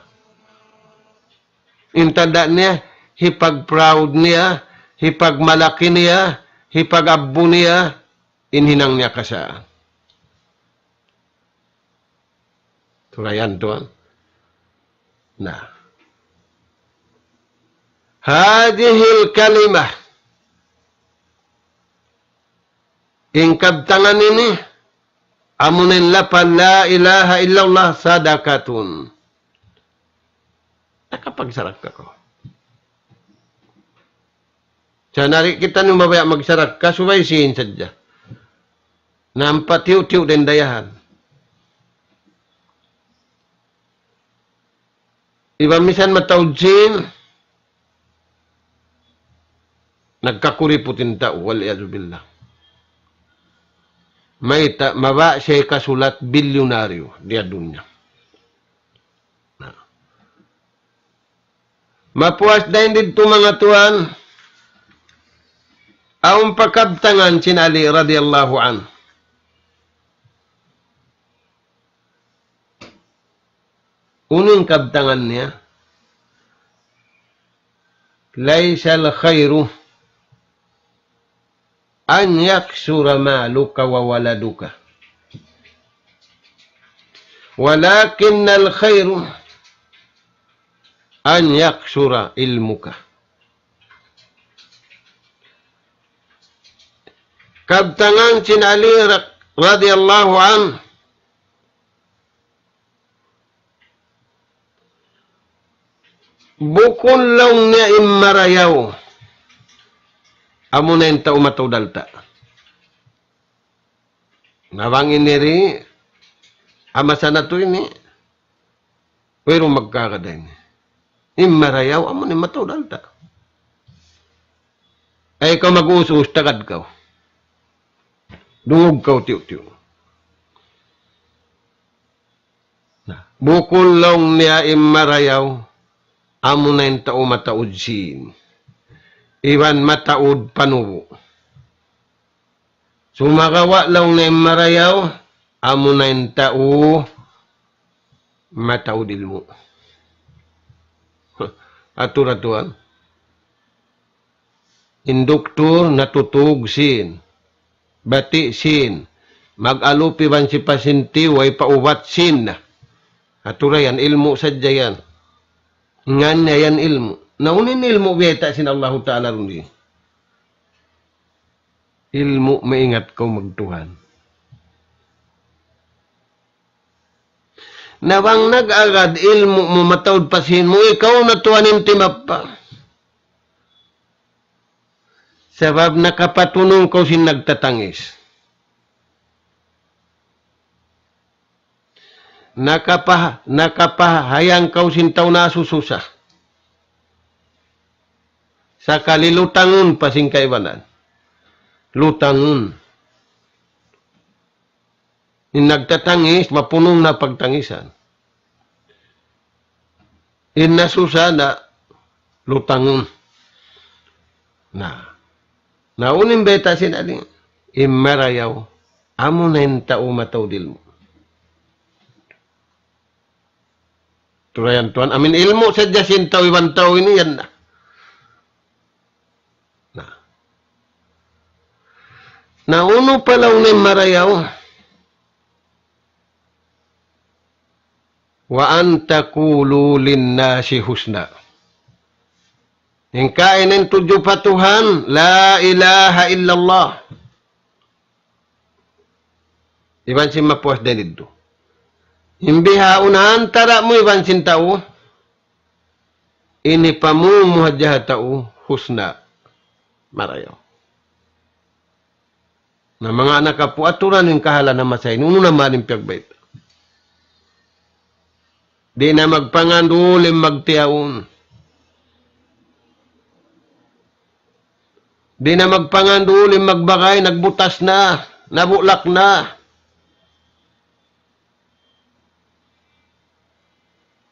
In tanda' niya, hipag-proud niya, hipagmalaki niya, hipag-abbu niya, in hinang niya kasaan. Turayan tuwan. Na. هذه الكلمة. In kabtangan ini, amuna in lapal la ilaha illallah sadaqatun. Nakapagsarakka kaw. Sa' na di' kitaniyu mabaya' magsarakka, subay sīn sadja. Na ampa tiyu'-tiyu' da in dayahan. Iban misan mataud sin, nagkakuriput in tau, wal iyadhu billah. Mayta', mabaya' siya hikasulat bilyunaryu di ha dunya. Na. Mapuas dayn didtu manga tuwan, awn pa kabtangan sin Ali radiyallahu anhu. Unu in kabtangan niya? ليس الخير أن يكثر مالك وولدك، ولكن الخير أن يكثر علمك. Kabtangan sin Ali ra-, radiyallahu anhu, bukun laung niya in marayaw, amuna in tau mataud alta'. Na bang ini di, ha masa natu' ini, wayruun magkakada ini. In marayaw, amuna in mataud alta'. Ay kaw mag-us-us, tagad kaw. Dungug kaw tiyu'-tiyu'. Na, bukun laung niya in marayaw, amuna in tau mataud sīn. Iban mataud panubu'. Sumagawa' laung niya in marayaw, amuna in tau mataud ilmu'. Atur-aturan. In duktur natutug sīn, bati' sīn, mag-alup iban sin pasinti way pa ubat sīn na. Atura yan, ilmu' sadja yan. Ngan niya yan ilmu'. Na unu in ilmu' biyayta' sin Allahu Ta'ala duun di? Ilmu' maingat kaw magtuhan. Na bang nag-agad ilmu' mu mataud pa sīn mu, ikaw na tuwan in timappa. Sabab nakapatunung kaw sin nagtatangis. Nakapa-, nakapahayang kaw sin tau nasususa. Sakali lutangun pa sin kaibanan. Lutangun. In nagtatangis, mapunung na pagtangisan. In nasusa na lutangun. Na. Na unu in bayta' sin Ali? In marayaw, amuna in tau mataud ilmu'. Turayan tuwan, amin ilmu' sadja sin tau iban tau ini yan na. Na. Na unu pa laung niya in marayaw? وأن تقولوا للناس حسنا. In kaina in tudju pa Tuhan, لا إله إلا الله. Iban sin mapuas dayn didtu. In bihaun ha antara' mu iban sin tau, in hipamung mu hadja ha tau, husna. Marayaw. Na manga anak apu', aturan in kahalan ha masa ini, unu na man in piyagbayta'. Di' na magpangandul in magtiyaun. Di' na magpangandul in magbagay, nagbutas na, nabulak na.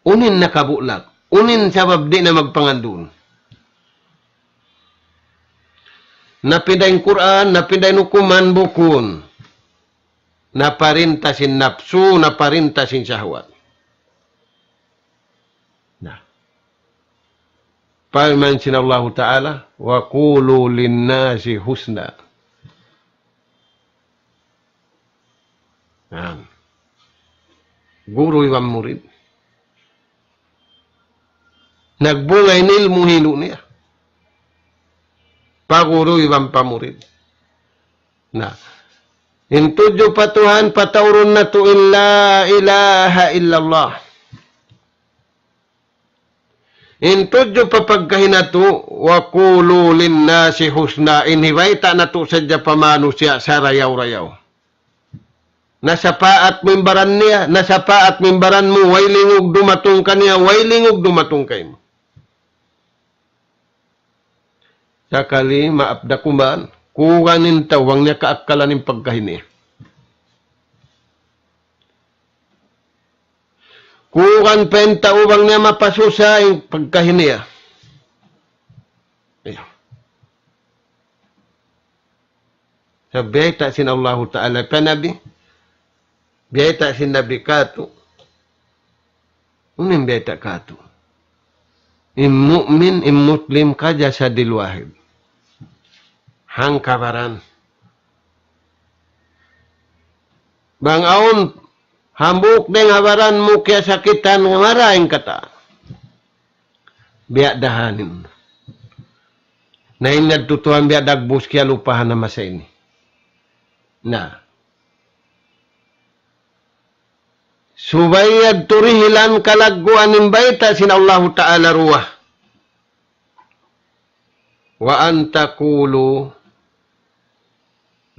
Unu in nakabulak? Unu in sabab di' na magpangandul? Napinda in Qur'an, napinda in hukuman, bukun. Naparinta sin napsu, naparinta sin shahwat. Na. Parman sin Allahu Ta'ala, وقولوا للناس حسنا. Yan. Guru iban murid. Nagbunga in ilmu' hilu' niya. Pa guru iban pa murid. Na. In tudju pa Tuhan, pataurun natu' in لا إله إلا الله. In tudju pa pagkahi natu', وقولوا للناس حسنا, in hibayta' natu' sadja pa manusiya' sarayaw-rayaw. Nasapaat mu in baran niya, nasapaat mu in baran mu, way lingug dumatung kaniya, way lingug dumatung kaymu. Sakali maap da kuman, kulang in tau bang niya kaakkalan in pagkahi niya. Kulang pa in tau bang niya mapasusa in pagkahi niya. Iya. Sa' biyayta' sin Allahu Ta'ala pa Nabi. Biyayta' sin Nabi katu'. Unu in biyayta' katu'? In mu'min, in Muslim, كالجسد الواحد. Hangka baran. Bang awn hambuuk dayn ha baran mu kiyasakitan, marayaw in katan. Biya' da hanin. Na in yadtu tuwan biya' dagbus kiyalupahan na masa ini. Na. Subay yadtu dihilan kalagguan in bayta' sin Allahu Ta'ala duwa. وأن تقولوا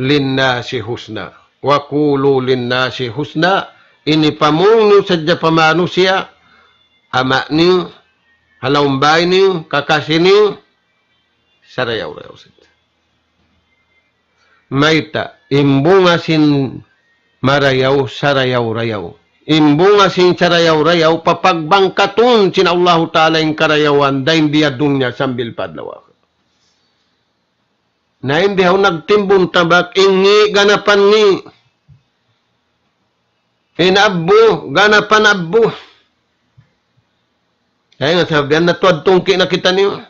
للناس حسنا. وقولوا للناس حسنا. Ini pamung niyu sadja pa manusiya', ama' niyu, halaum bay niyu, kakasi niyu, sarayaw-rayaw sadja. Mayta', in bunga sin marayaw, sarayaw-rayaw. In bunga sin sarayaw-rayaw, papagbangkatun sin Allahu Ta'ala in karayawan, dayn di ha dunya sambil pa adlaw akhirat. Na in bihaun nagtimbun tabak, in ngi' ganapan ngi'. In abbu, ganapan abbu. Kaya nga sabihan, natuwad tungki' na kitaniyu.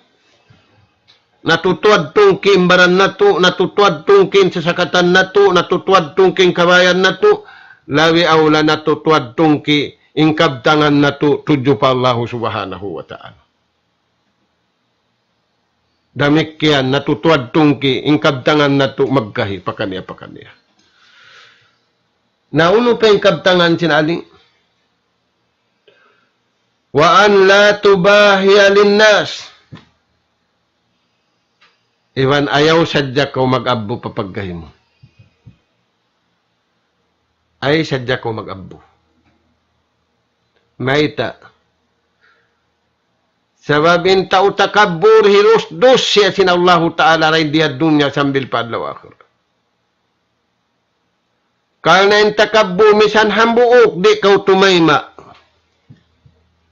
Natutuwad tungki' in baran natu', natutuwad tungki' in sasakatan natu', natutuwad tungki' in kabayaan natu', labi awla natutuwad tungki' in kabtangan natu' tudju pa Allahu Subhanahu wa Ta'ala. Damikkiyan, natutuwad tungki' in kabtangan natu' magkahi pakaniya-pakaniya. Na unu pa in kabtangan sin Ali? وأن لا تباهي للناس. Iban ayaw sadja kaw mag-abbu pa pagkahi mu. Ayaw sadja kaw mag-abbu. Mayta'? Sabab in tau takabbur, hilusdus siya sin Allahu Ta'ala dayn di ha dunya sambil pa adlaw akhirat. Karna' in takabbur misan hambuuk, di' kaw tumayma'.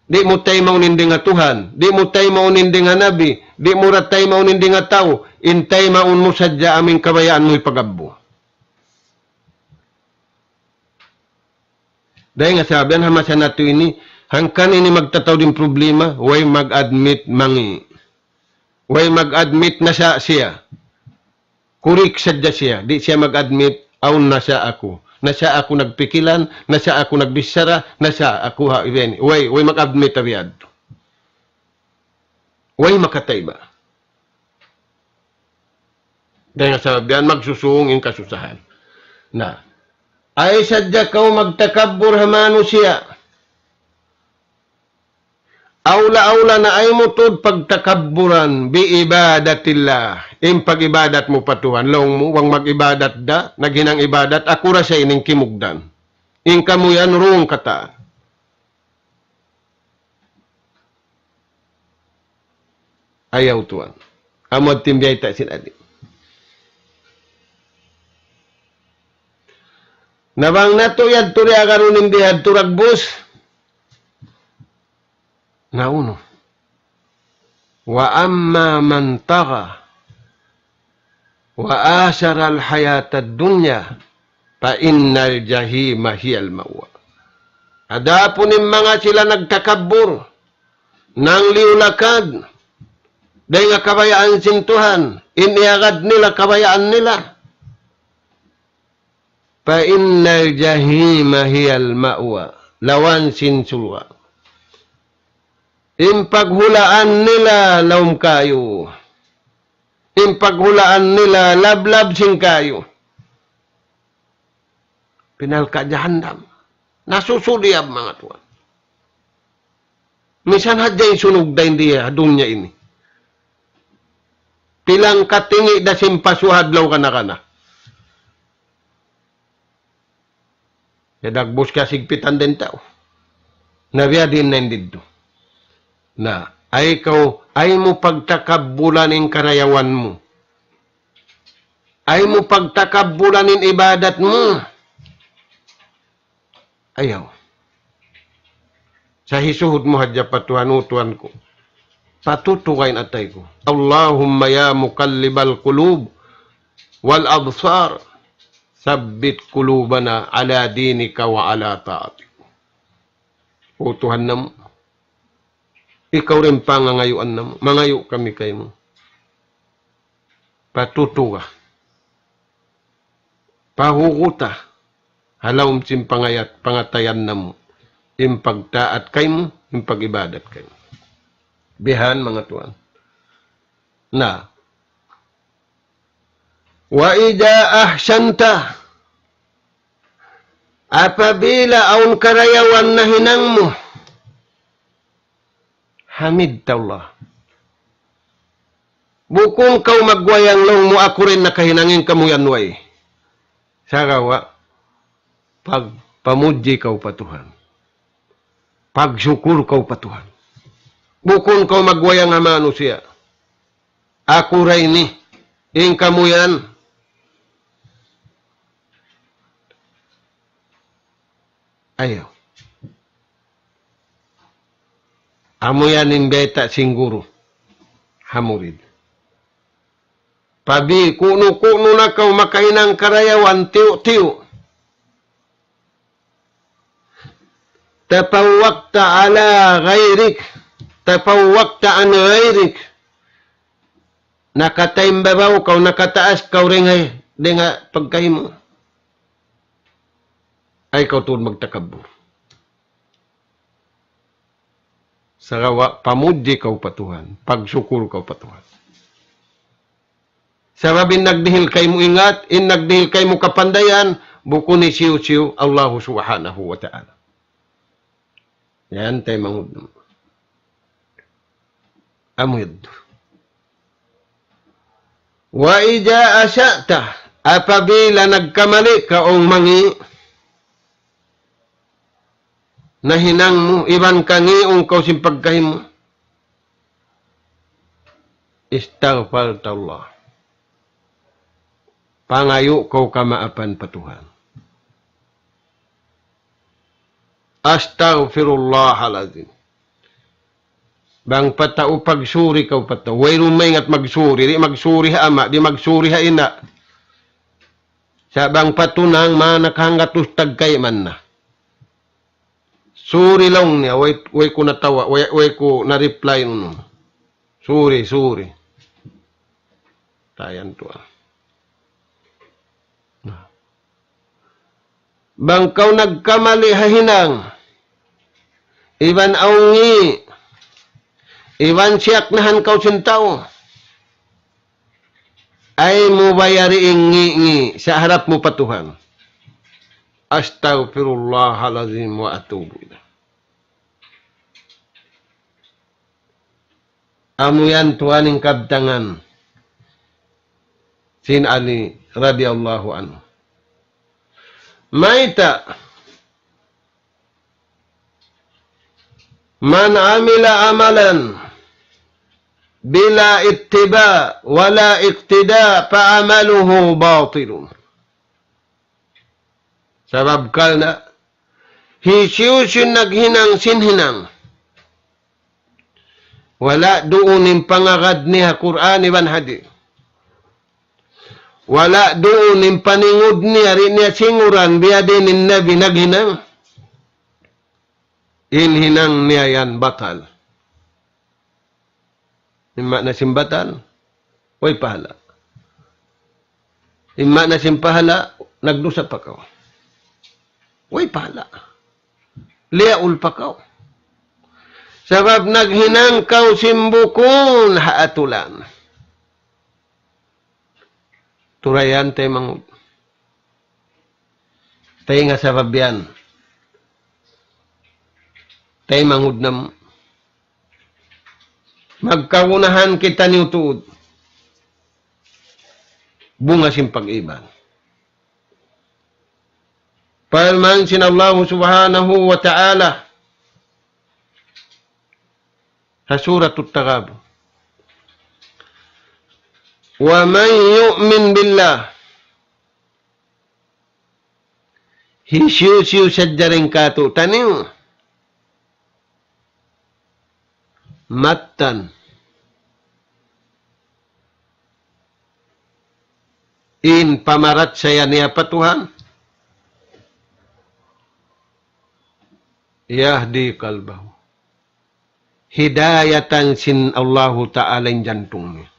Di' mu taymaun in dayn ha Tuhan, di' mu taymaun in dayn ha Nabi, di' mu da taymaun in dayn ha tau, in taymaun mu sadja amu in kabayaan mu hipag-abbu. Dayn ha sabab yan ha masa natu' ini, hangkan ini magtataud in problema, way mag-admit mangi'. Way mag-admit nasa' siya. Kurik sadja siya, di' siya mag-admit, awn nasa' aku. Nasa' aku nagpikilan, nasa' aku nagbichara, nasa' aku ha, way, way mag-admit ha biya' yadtu. Way makatayma'. Dayn ha sabab yan magsusūng in kasusahan. Na, ayaw sadja kaw magtakabbur ha manusiya'. Awla-awla na ayaw mu tuud pagtakabburan bi ibadatillah. In pag-ibadat mu pa Tuhan, laung mu, bang mag-ibadat da, naghinang ibadat, aku ra sa ini in kimugdan. In kamu yan, wrong katan. Ayaw tuwan. Amu yadtu in biyayta' sin Ali. Na bang natu' yadtu di' agarun in bihadtu dagbus. Na unu. وأما من طغى وآثر الحياة الدنيا فإن الجحيم هي المأوى. Adapun in manga sila nagtakabbur, nangliyu lakad, dayn ha kabayaan sin Tuhan, in iyagad nila kabayaan nila. فإن الجحيم هي المأوى. Lawan sin surga'. In paghulaan nila lawm kayu. In paghulaan nila lablab sin kayu. Pinalka' jahannam. Nasusu diyab manga tuwan. Misan hadja in sunug dayn di ha dunya ini. Pilang katingi' da sin pasu' ha adlaw kana-kana. Ya dagbus kasigpitan dayn tau. Na biya' diin na in didtu. Na, ay kaw, ay mu pagtakabbulan in karayawan mu. Ay mu pagtakabbulan in ibadat mu. Ayaw. Sa' hisuhud mu hadja pa Tuhan, "O Tuhan ku, patutuga in atay ku." اللهم يا مقلب القلوب والأبصار ثبت قلوبنا على دينك وعلى طاعتك. O Tuhan namu', ikaw da in pangangayuan namu', mangayu' kami kaymu. Patutuga. Pahuguta. Ha lawm sin pangayat, pangatayan namu'. In pagtaat kaymu, in pag-ibadat kaymu. Bihan manga tuwan. Na. وإذا أحسنت. Apabila awn karayawan nahinang mu. حمدت الله. Bukun kaw magwayang laung mu aku da in nakahinang in kamu yan way. Sagawa', pag-, pamudji kaw pa Tuhan. Pagsukul kaw pa Tuhan. Bukun kaw magwayang ha manusiya'. Aku da ini, in kamu yan. Ayaw. Amu yan in bayta' sin guru ha murid. Pabi, kunu-kunu na kaw makahinang karayawan tiyu'-tiyu'. تفوقت على غيرك، تفوقت عن غيرك. Nakataimbabaw kaw, nakataas kaw dayn ha, dayn ha pagkahi mu. Ay kaw tuud magtakabbur. Sagawa' pamudji kaw pa Tuhan, pagsukul kaw pa Tuhan. Sabab in nagdihil kaymu ingat, in nagdihil kaymu kapandayan, bukun hisiyu-siyu, Allahu Subhanahu wa Ta'ala. Yan, taymanghud namu'. Amu yadtu. وإذا أسأت, apabila nagkamali kaw mangi', nahinang mu, iban kangiun kaw sin pagkahi mu. استغفرت الله. Pangayu' kaw kamaapan pa Tuhan. أستغفر الله العظيم. Bang pa tau pagsuri kaw pa tau. Wayruun maingat magsuri. Di' magsuri ha ama', di' magsuri ha ina'. Sa' bang pa tunang mana kahanggatus tagkay man na. Suri laung niya, way, way ku natawa, way, way ku na-reply unu. Suri, suri. Tayan tuwa. Bang kaw nagkamali ha hinang, iban awn ngi', iban siyaknahan kaw sin tau, ay mu bayari in ngi'-ngi' sa harap mu pa Tuhan. أستغفر الله العظيم وأتوب إليه. Amu yan tuwan in kabtangan sin Ali radiyallahu anhu. Mayta', من عمل عملا بلا اتباع ولا اقتداء فعمله باطل. Sabab karna' hisiyu-siyu naghinang sin hinang, wala' duun in pangagad niya Qur'an iban hadith. Wala' duun in paningud niya, di' niya singuran biya' diin in Nabi naghinang. In hinang niya yan batal. In maana sin batal, way pahala'. In maana sin pahala', nagdusa pa kaw. Way pahala'. Liyaul pa kaw. Sabab naghinang kaw sin bukun ha atulan. Turayan taymanghud. Taynga sabab yan. Taymanghud namu'. Magkagunahan kitaniyu tuud. Bunga sin pag-iman. Parman sin Allahu Subhanahu wa Ta'ala ha Suratut Taghabun, ومن يؤمن بالله, hisiyu-siyu sadja dayn kātu'niyu mattan in pamarachaya niya pa Tuhan, يهد قلبه, hidayatan sin Allahu Ta'ala in jantung niya.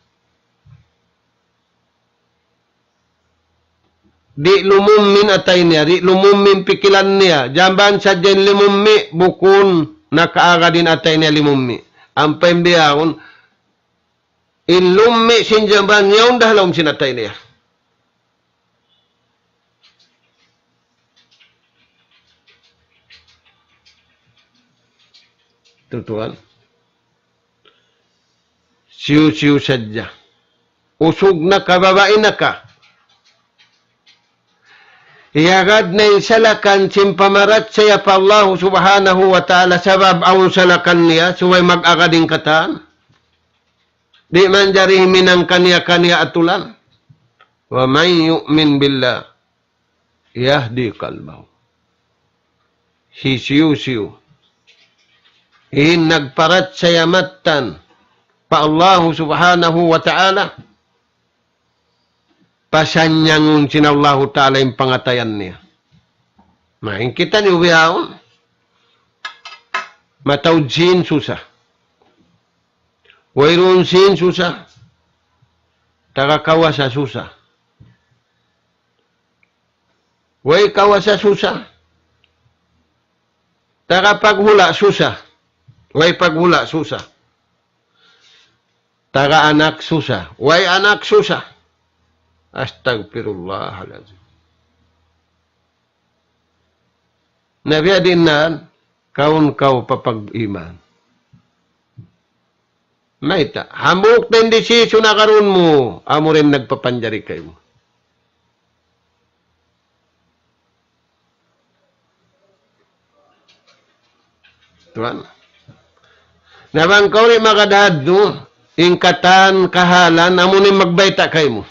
Di' lumummi' in atay niya, di' lumummi' in pikilan niya. Jamban sadja in lumummi', bukun nakaagad in atay niya lumummi'. Ampa in bihaun, in lummi' sin jamban niya, yaun da ha lawm sin atay niya. Tuwan. Siyu-siyu sadja. Usug na ka, babai na ka. Iyagad na in salakan sin pamarachaya pa Allahu Subhanahu wa Ta'ala, sabab awn salakan niya, subay mag-agad in katan. Di' manjari himinang kaniya-kaniya atulan. ومن يؤمن بالله يهد قلبه. Hisiyu-siyu in nagparachaya mattan pa Allahu Subhanahu wa Ta'ala, pasanyangun sin Allahu Ta'ala in pangatayan niya. Na, in kitaniyu bihaun, mataud sin susa. Wayruun sin susa. Taga kawasa susa. Way kawasa susa. Taga paghula' susa. Way paghula' susa. Taga anak susa. Way anak susa. Astagfirullahalazim. Na biya' diin na, kaun kaw papag-iman. Mayta', hambuuk da in decision agarun mu, amu ra in nagpapanjari kaymu. Tuwan. Na bang kaw di' magad hadtu, in katan kahalan, amu na in magbayta' kaymu.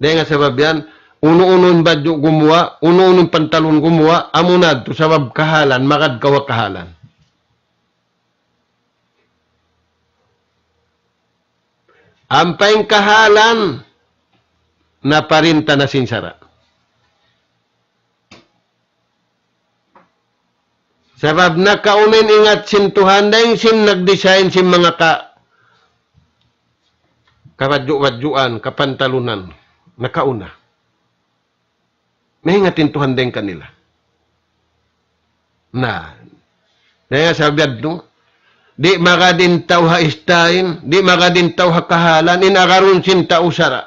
Dayn ha sabab yan, unu-unu in badju' gumuwa', unu-unu in pantalun gumuwa', amu na yadtu sabab kahalan, magad kaw ha kahalan. Ampa in kahalan, naparinta na sin sara'. Sabab nakauna in ingat sin Tuhan, dayn sin nag-design sin manga ka-, kabadju'-badjuan, kapantalunan. Nakauna. Maingat in Tuhan dayn kanila. Na, dayn ha sabab yadtu, di' magad in tau ha style, di' magad in tau ha kahalan, in agarun sin tau sara'.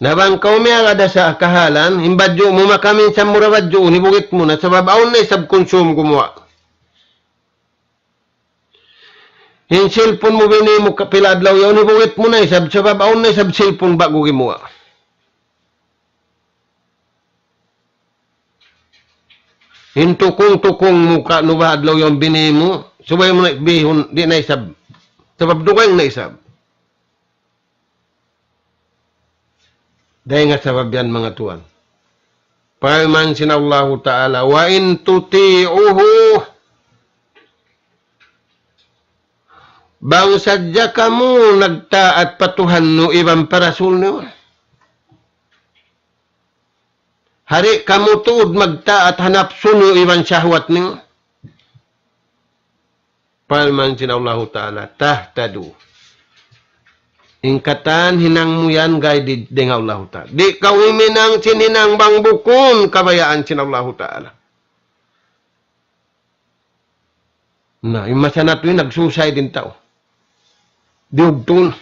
Na bang kaw miyagad da sa kahalan, in badju' mu makaminsan mu ra badjuun, hibugit mu na, sabab awn na isab kunsum gumuwa'. In cellphone mu bini mu kapila adlaw yaun, hibugit mu na isab, sabab awn na isab cellphone ba'gu gimuwa'. In tukung-tukung mu kanuba adlaw yaun bini mu, subay mu na bihun, di' na isab. Sabab dugaing na isab. Dayn ha sabab yan, manga tuwan. Parman sin Allahu Ta'ala, وإن تطيعوه, bang sadja kamu nagtaat pa Tuhan niyu iban pa Rasul niyu. Di' kamu tuud magtaat ha napsu niyu iban shahwat niyu. Parman sin Allahu Ta'ala, تهتدوا. In katan hinang mu yan guided dayn ha Allahu Ta'ala. Di' kaw himinang sin hinang bang bukun kabayaan sin Allahu Ta'ala. Na, in masa natu' in nag-suicide in tau. Diyugtul.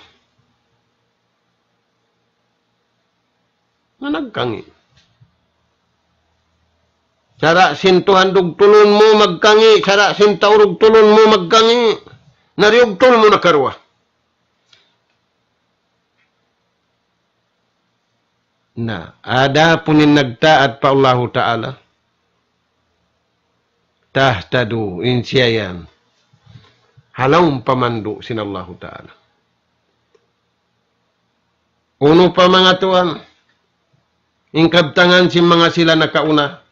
Na nagkangi'. Sara' sin Tuhan dugtulun mu magkangi', sara' sin tau dugtulun mu magkangi'. Na diyugtul mu na karuwa. Na, adapun in nagtaat pa Allahu Ta'ala, tahtadu, in siya yan ha lawm pamandu' sin Allahu Ta'ala. Unu pa manga tuwan, in kabtangan sin manga sila nakauna,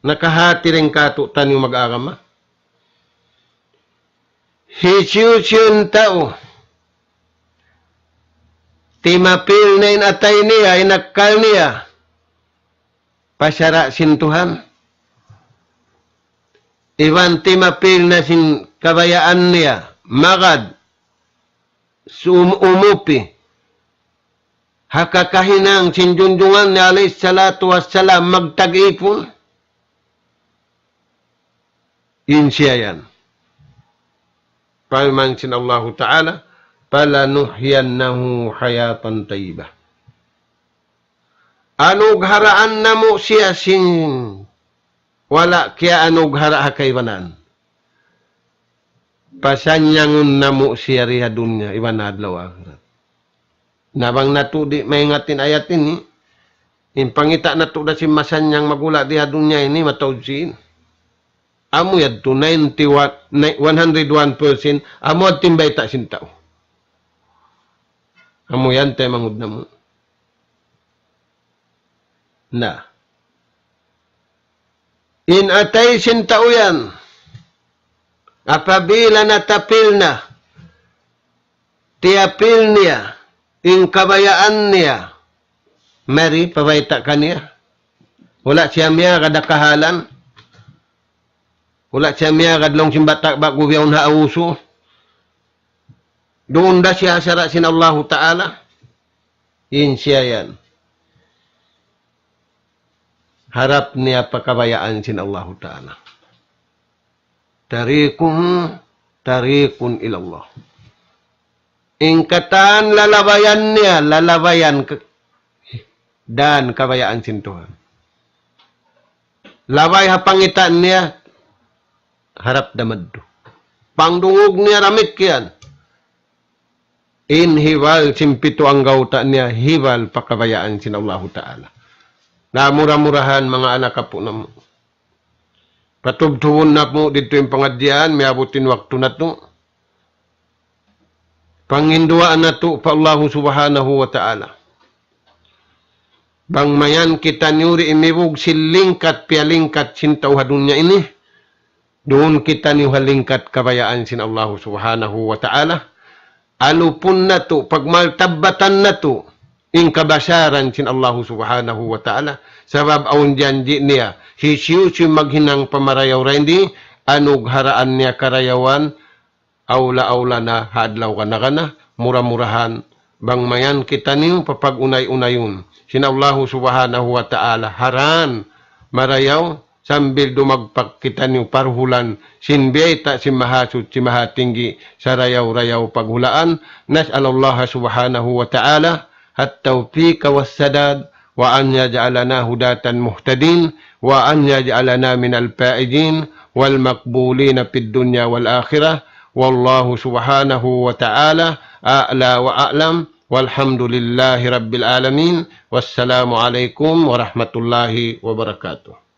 nakahati dayn kātu'niyu mag-agama. Hisiyu-siyu in tau, timapil niya in atay niya, in akkal niya, pa sara' sin Tuhan. Iban timapil niya sin kabayaan niya, magad, sum-, umupi ha kakahinang sin junjungan niya alayhi salatu wassalam magtag-ipun. In siya yan. Parman sin Allahu Ta'ala, فَلَنُحْيِيَنَّهُ حَيَاةً طَيِّبَةً. Anugharaan namu' siya sin wala' kiyaanughara ha kaibanan. Pasannyangun namu' siya di ha dunya, iban adlaw akhirat. Na bang natu' di' maingat in ayat ini, in pangita' natu' da sin masannyang magula' di ha dunya ini, mataud sin. Amu yadtu ninety-one, ni-, one hundred one percent, amu yadtu in bayta' sin tau. Amu yan taymanghud namu'. Na. In atay sin tau yan, apabila natapil na, tiyapil niya, in kabayaan niya, mari pabayta' kaniya. Wala' siya miyagad ha kahalan. Wala' siya miyagad laung sin bata' ba'gu biyaun ha ausu. Duun da siya ha sara' sin Allahu Ta'ala. In siya yan. Harap niya pa kabayaan sin Allahu Ta'ala. طَرِيقُهُ طَرِيقٌ إِلَى اللَّهِ. In katan lalabayan niya, lalabayan ka-, dan kabayaan sin Tuhan. Labay ha pangitaan niya, harap da madtu. Pangdungug niya damikkiyan. In hibal sin pitu anggawta' niya, hibal pa kabayaan sin Allahu Ta'ala. Na mura-murahan manga anak apu' namu'. Patubtubun namu' didtu in pangadjian, miyabut in waktu natu'. Panginduwaa natu' pa Allahu Subhanahu wa Ta'ala. Bang mayan kitaniyu di' imibug sin lingkat piyalingkat sin tau ha dunya ini, duun kitaniyu ha lingkat kabayaan sin Allahu Subhanahu wa Ta'ala. Alupun natu', pagmartabbatan natu', in kabasaran sin Allahu Subhanahu wa Ta'ala. Sabab awn janji' niya, hisiyu-siyu maghinang pamarayaw dayn di, anugharaan niya karayawan, awla-awla na ha adlaw kana-kana, mura-murahan, bang mayan kitaniyu papag-unay-unayun sin Allahu Subhanahu wa Ta'ala ha dan marayaw, sambil dumagpak kitaniyu parhulan sin biyayta' sin Mahasuchi Mahatinggi sarayaw-rayaw paghulaan. نسأل الله سبحانه وتعالى التوفيق والسداد، وأن يجعلنا هداة مهتدين، وأن يجعلنا من الفائزين والمقبولين في الدنيا والآخرة. والله سبحانه وتعالى أعلى وأعلم، والحمد لله رب العالمين، والسلام عليكم ورحمة الله وبركاته.